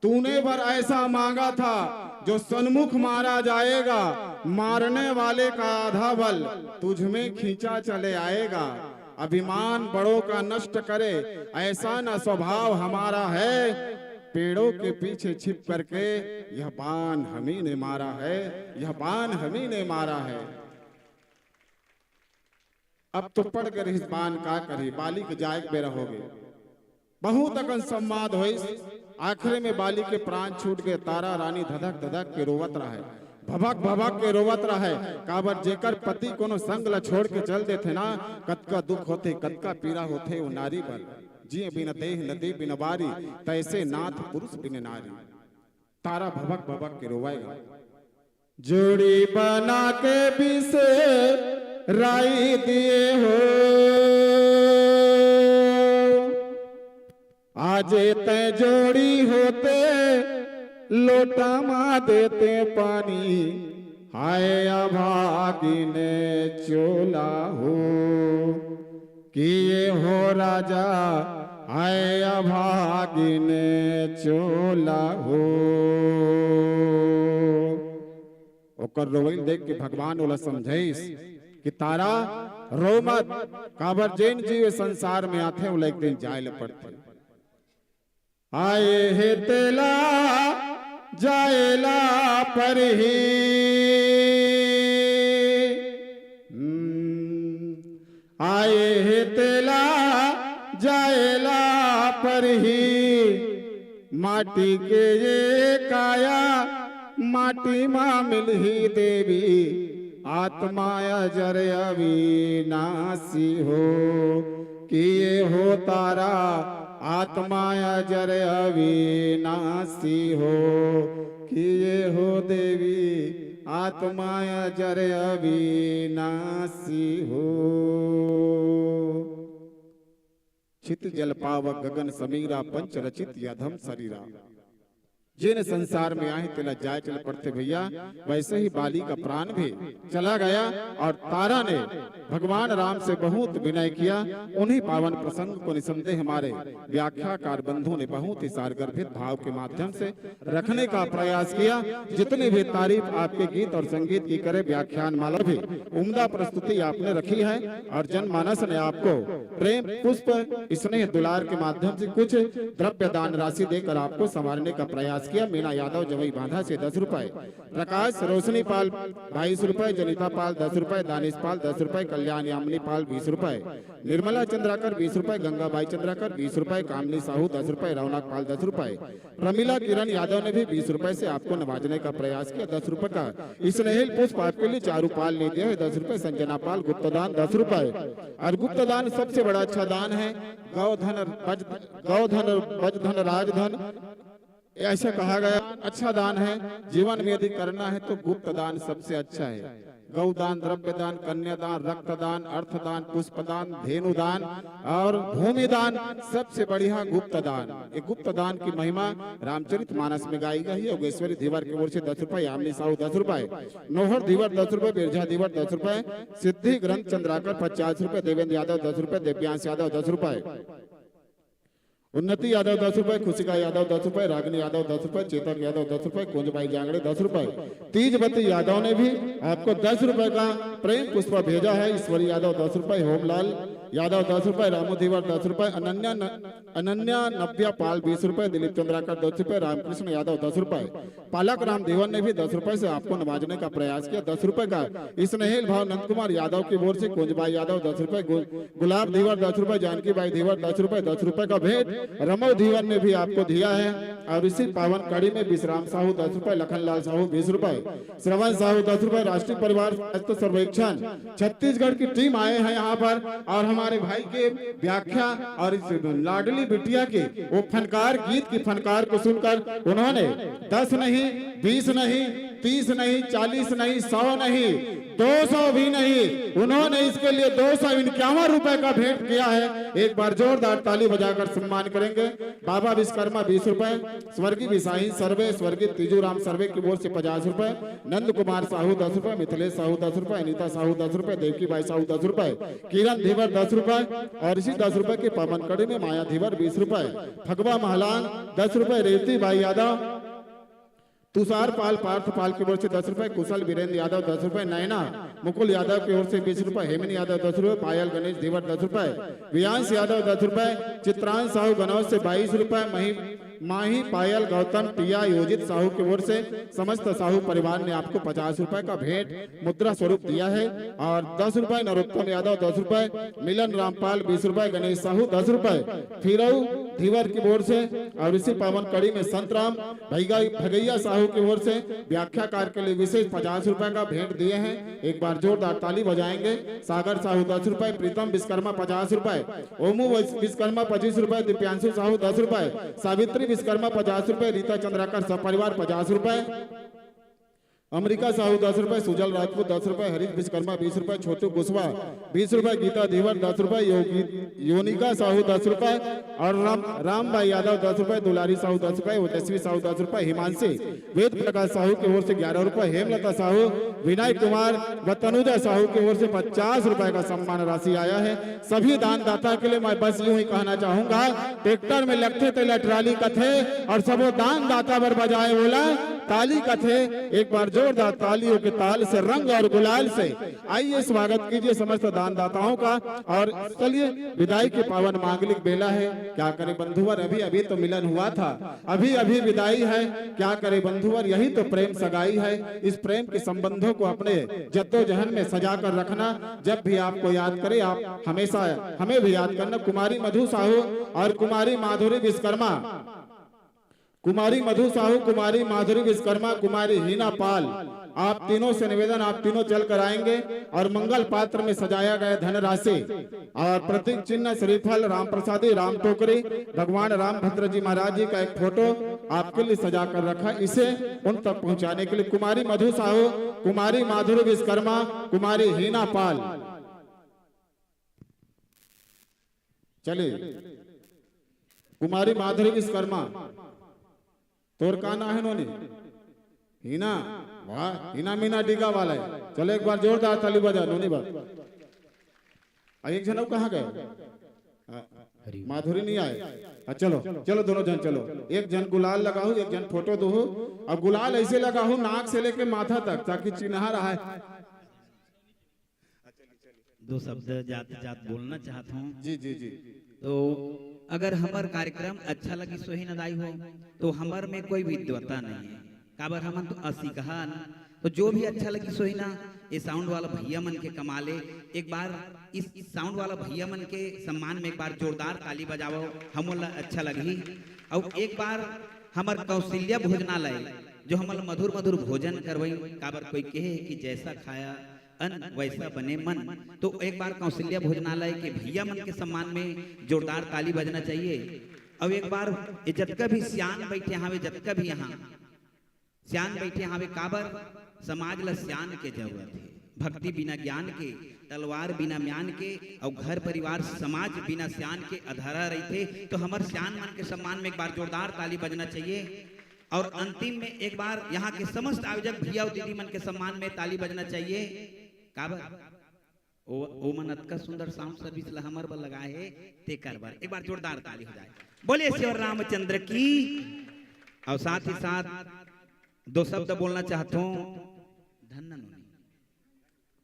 तूने वर ऐसा मांगा था जो सन्मुख मारा जाएगा, मारने वाले का आधा बल तुझ में खींचा चले आएगा। अभिमान बड़ों का नष्ट करे, ऐसा न स्वभाव हमारा है। पेड़ों के पीछे छिप करके यह बाण हमी ने मारा है, यह बाण हमी ने मारा है।" अब तो पड़ गे रिहिस बान, का करही, बाली के जाए के बेरा हो गे। बहुत अकन संवाद होइस, आखिरी में बाली के प्राण छूट गे। तारा रानी धधक धधक के रोवत रहे, भभक भभक के रोवत रहे। काबर, जेकर पति कोनो संग ल छोड़ के चल देथे ना, कतका दुख होथे, कतका पीरा होथे वो नारी बर। जिए बिन देह नदी बिन बारी, तैसे नाथ पुरुष बिन नारी। तारा भभक भभक के रोवय गा। जोड़ी बना के बिसेर राई दिए हो। आज तै जोड़ी होते, लोटा मा देते पानी, हाय अभागिन चोला हो। किए हो राजा, हाय अभागिन चोला हो। ओकर रोवई देख के भगवान ओला समझाइस कि तारा, रो मत, काबर जेन जीव संसार में आथे, ओला एक दिन जाए ल पड़थे। आए हे तेला जाए ला परही। हम्म, आए हे तेला जाए ला परही। माटी के ये काया, माटी मा मिलही देवी, आत्मा अजर अविनाशी हो। किए हो तारा, आत्मा अजर अविनाशी हो। किए हो देवी, आत्मा अजर अविनाशी हो। छित जल पावक गगन समीरा, पंच रचित अधम शरीरा। जेन संसार में आहे, तेला जाए चल पड़थे भैया। वैसे ही बाली का प्राण भी चला गया और तारा ने भगवान राम से बहुत विनय किया। उन्हीं पावन प्रसंग को निसंदेह हमारे व्याख्याकार बंधु ने बहुत ही सारगर्भित भाव के माध्यम से रखने का प्रयास किया। जितनी भी तारीफ आपके गीत और संगीत की करे, व्याख्यान माला भी उम्दा प्रस्तुति आपने रखी है और जनमानस ने आपको प्रेम पुष्प, स्नेह दुलार के माध्यम से कुछ द्रव्य दान राशि देकर आपको संवारने का प्रयास किया। मीना यादव जवई बांधा से दस रुपए, प्रकाश रोशनी पाल बाईस रुपए, जनिता पाल दस रुपए, दानिश पाल दस रुपए, कल्याण यामिनी पाल बीस रुपए, निर्मला चंद्राकर बीस रुपए, गंगाबाई चंद्राकर बीस रुपए, कामिनी साहू दस रुपए, रौनक पाल दस रुपए, प्रमिला किरण यादव ने भी बीस रुपए से आपको नवाजने का प्रयास किया। दस रुपए का स्नेहिल पुष्प आपके लिए चारू पाल ने दिया है, दस रुपए। संजना पाल गुप्त दान दस रुपए। और गुप्त दान सबसे बड़ा अच्छा दान है। गौ धन बज, गौ धन बज धन राजधन, ऐसा कहा गया, अच्छा दान है। जीवन में यदि करना है तो गुप्त दान सबसे अच्छा है। गौ दान, द्रव्य दान, कन्या दान, रक्त दान, अर्थ दान, पुष्प दान, धेनु दान और भूमि दान, सबसे बढ़िया गुप्त दान। ये गुप्त दान की महिमा रामचरित मानस में गाई गई है। योगेश्वरी धीवर की ओर से दस रुपए, यामिनी साहू दस रुपए, नोहर धीवर दस रुपए, बिरझा धीवर दस रुपए, सिद्धि ग्रंथ चंद्राकर पचास रुपए, देवेंद्र यादव दस रुपए, दिव्यांश यादव दस रुपए, उन्नति यादव दस रुपए, खुशिका यादव दस रुपए, रागिनी यादव दस रुपए, चेतक यादव दस रुपए, कुंजबाई जांगड़े दस रुपए, तीजवती यादव ने भी आपको दस रुपए का प्रेम पुष्प भेजा है। ईश्वरी यादव दस रुपए, होमलाल यादव दस रुपए, रामू धीवर दस रुपए, अनन्या न-, अनन्या नव्या पाल बीस रुपए, दिलीप चंद्राकर दस रुपए, रामकृष्ण यादव दस रुपए, पालक राम देवन ने भी दस रुपए से आपको नवाजने का प्रयास किया। दस रुपए का स्नेहिल भाव नंद कुमार यादव की ओर से कुंजबाई यादव दस रुपए, गु-, गुलाब धीवर दस रुपए, जानकी बाई धीवर दस रुपए, दस रुपए का भेंट रमो धीवर ने भी आपको दिया है। और इसी पावन कड़ी में विश्राम साहू दस रुपए, लखन लाल साहू बीस रुपए, श्रवण साहू दस रुपए, राष्ट्रीय परिवार स्वास्थ्य सर्वेक्षण छत्तीसगढ़ की टीम आए हैं यहाँ पर और हमारे भाई के व्याख्या और इस लाडली बिटिया के वो फनकार, गीत की फनकार को सुनकर उन्होंने दस नहीं, बीस नहीं, तीस नहीं, चालीस नहीं, सौ नहीं, दो सौ भी नहीं, उन्होंने इसके लिए दो सौ इक्यावन रुपए का भेंट किया है। एक बार जोरदार ताली बजाकर सम्मान करेंगे। बाबा विश्वकर्मा बीस रुपए, स्वर्गीय विसाही सर्वे, स्वर्गीय तीजू राम सर्वे की ओर से पचास रुपए, नंद कुमार साहू दस रुपए, मिथिलेश साहू दस रुपए, अनिता साहू दस रुपए, देवकी बाई साहू दस रुपए, किरण धीवर दस रुपए और इसी दस रुपए की पावन कड़ी में माया धीवर बीस रुपए, फगवा महलांग दस रुपए, रेवती बाई यादव, तुषार पाल, पार्थ पाल की ओर से दस रुपए, कुशल वीरेंद्र यादव दस रुपए, नैना मुकुल यादव की ओर से बीस रुपए, हेमन यादव दस रुपए, पायल गणेश धीवर दस रुपए, वियांश यादव दस रुपए, चित्रांश साहू गनौज से बाईस रुपए, मही, माही पायल गौतम टिया योजित साहू की ओर से समस्त साहू परिवार ने आपको पचास रुपए का भेंट मुद्रा स्वरूप दिया है और दस रुपए नरोत्तम यादव दस रुपए, मिलन रामपाल बीस रुपए, गणेश साहू दस रुपए, फिरऊ धीवर की ओर से और इसी पावन कड़ी में संतराम भैया, भगैया साहू की ओर से व्याख्याकार के लिए विशेष पचास रुपए का भेंट दिए हैं। एक बार जोरदार ताली बजाएंगे। सागर साहू दस रुपए, प्रीतम विश्वकर्मा पचास रुपए, ओमू विश्वकर्मा पच्चीस रुपए, दीप्यांशु साहू दस रुपए, सावित्री विश्वकर्मा पचास रुपए, रीता चंद्राकर सपरिवार पचास रुपए, अमरिका साहू दस रुपए, सुजल राजपूत दस रुपए, हरीश विश्वकर्मा बीस रुपए, छोटू कुशवाहा बीस रुपए, गीता धीवर दस रुपए, योगी योनिका साहू दस रुपए और राम राम भाई यादव दस रुपए, दुलारी साहू दस रुपए, ओजस्वी साहू दस रुपए, हिमांशी, वेद प्रकाश साहू की ओर से ग्यारह रुपए, हेमलता साहू, विनय कुमार व तनुजा साहू की ओर से पचास रुपए का सम्मान राशि आया है। सभी दानदाता के लिए मैं बस यूं ही कहना चाहूंगा, ट्रैक्टर में लगथे तेला ट्राली कथे और सबो दानदाता बर बजाए ओला ताली कथे। एक बार जोरदार तालियों के ताल से, रंग और गुलाल से आइए, स्वागत कीजिए समस्त दानदाताओं का। और चलिए, विदाई के पावन मांगलिक बेला है। क्या करे बंधुवर, अभी अभी तो मिलन हुआ था, अभी अभी विदाई है। क्या करे बंधुवर, यही तो प्रेम सगाई है। इस प्रेम के संबंधों को अपने जद्दोजहद में सजा कर रखना। जब भी आपको याद करे, आप हमेशा हमें भी याद करना। कुमारी मधु साहू और कुमारी माधुरी विश्वकर्मा, कुमारी मधु साहू, कुमारी माधुरी विश्वकर्मा, कुमारी हीना पाल, आप तीनों से निवेदन, आप तीनों चल कर आएंगे और मंगल पात्र में सजाया गया धनराशि और प्रतीक चिन्ह श्रीफल, राम प्रसादी, राम टोकरी, भगवान रामभद्र जी महाराज जी का एक फोटो आपके लिए सजा कर रखा, इसे उन तक पहुंचाने के लिए कुमारी मधु साहू, कुमारी माधुरी विश्वकर्मा, कुमारी हीना पाल। चलिए, कुमारी माधुरी विश्वकर्मा, तोर का नाम है नोनी? हीना। वाह, हीना मीना डीगा वाला है। चलो, एक बार जोरदार ताली बजा नोनी बा। आ, एक जन अउ कहाँ गए? आ, माधुरी नहीं आए। आ, चलो, चलो, दोनों जन चलो। एक जन गुलाल लगाहू, एक जन फोटो दोहू। अब गुलाल ऐसे लगाहू नाक से लेके माथा तक, ताकि चिन्हा रहा है। दो शब्द जात जात बोलना चाहत हूँ। जी जी जी। तो अगर हमर कार्यक्रम अच्छा लगी सोही नदाई हो, तो हमर में कोई विद्वता नहीं है। काबर हमन तो असिकहन। तो जो भी अच्छा लगी सोही ना, ये साउंड वाला भैया मन के कमाले। एक बार इस साउंड वाला भैया मन के सम्मान में एक बार जोरदार ताली बजावो, हमन ला अच्छा लगही। और एक बार हमर कौशल्या भोजनालय, जो हमन ला मधुर मधुर भोजन करवई, काबर कोई कहे कि जैसा खाया अन्न वैसा बने मन। तो एक बार कौशल्या भोजनालय के भैया मन के सम्मान में जोरदार ताली बजना चाहिए। और एक बार ये जतका भी सियान बैठे हावे, जतका भी यहाँ सियान बैठे हावे, काबर समाज ला सियान के जरूरत है। भक्ति बिना ज्ञान के, तलवार बिना म्यान के, और घर परिवार समाज बिना सियान के अधरा रहिथे। तो हमर सियान मन के सम्मान में एक बार जोरदार ताली बजना चाहिए। और अंतिम में एक बार यहाँ के समस्त आयोजक भैया और दीदी मन के सम्मान में ताली बजना चाहिए। काबर ओ, ओ मन अतका सुंदर साउंड सर्विस ला हमर बर लगाए हे, तेकर बर एक बार जोरदार ताली हो जाए। बोले श्री रामचंद्र की। और साथ ही साथ दो शब्द बोलना चाहता हूँ धन्य नोनी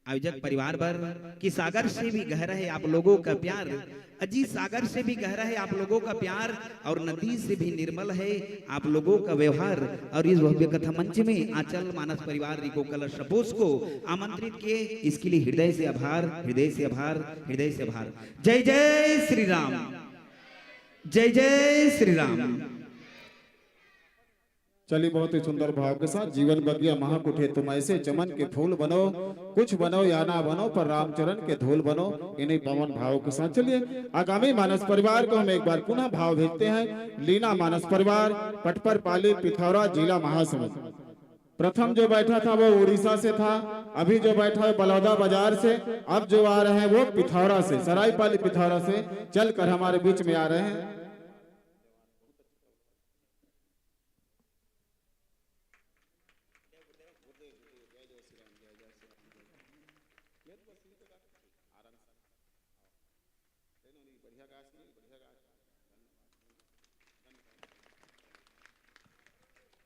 आयोजक परिवार बर कि सागर से भी गहरा है आप लोगों का प्यार, अजी सागर से भी गहरा है आप लोगों का प्यार और नदी से भी निर्मल है आप लोगों का व्यवहार। और इस भव्य कथा मंच में आंचल मानस परिवार रिको कलर सपोज को आमंत्रित किए, इसके लिए हृदय से आभार, हृदय से आभार, हृदय से आभार। जय जय श्री राम, जय जय श्री राम। चलिए, बहुत ही सुंदर भाव के साथ, जीवन बगिया महाकुठे तुम ऐसे, चमन के फूल बनो, कुछ बनो या ना बनो, पर रामचरण के धूल बनो। इन्हीं पावन भाव के साथ चलिए, आगामी मानस परिवार को हम एक बार पुनः भाव भेजते हैं। लीना मानस परिवार, पटपर पाली, पिथौरा, जिला महासमुंद। प्रथम जो बैठा था वो उड़ीसा से था, अभी जो बैठा है बलौदा बाजार से, अब जो आ रहे हैं वो पिथौरा से, सरायपाली पिथौरा से चलकर हमारे बीच में आ रहे हैं।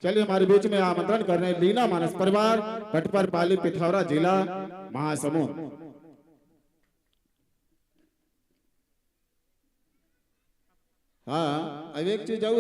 चलिए, हमारे बीच में आमंत्रण कर रहे हैं लीना मानस परिवार, पटपर पाली, पिथौरा, जिला महासमुंद। हाँ, अब एक चीज और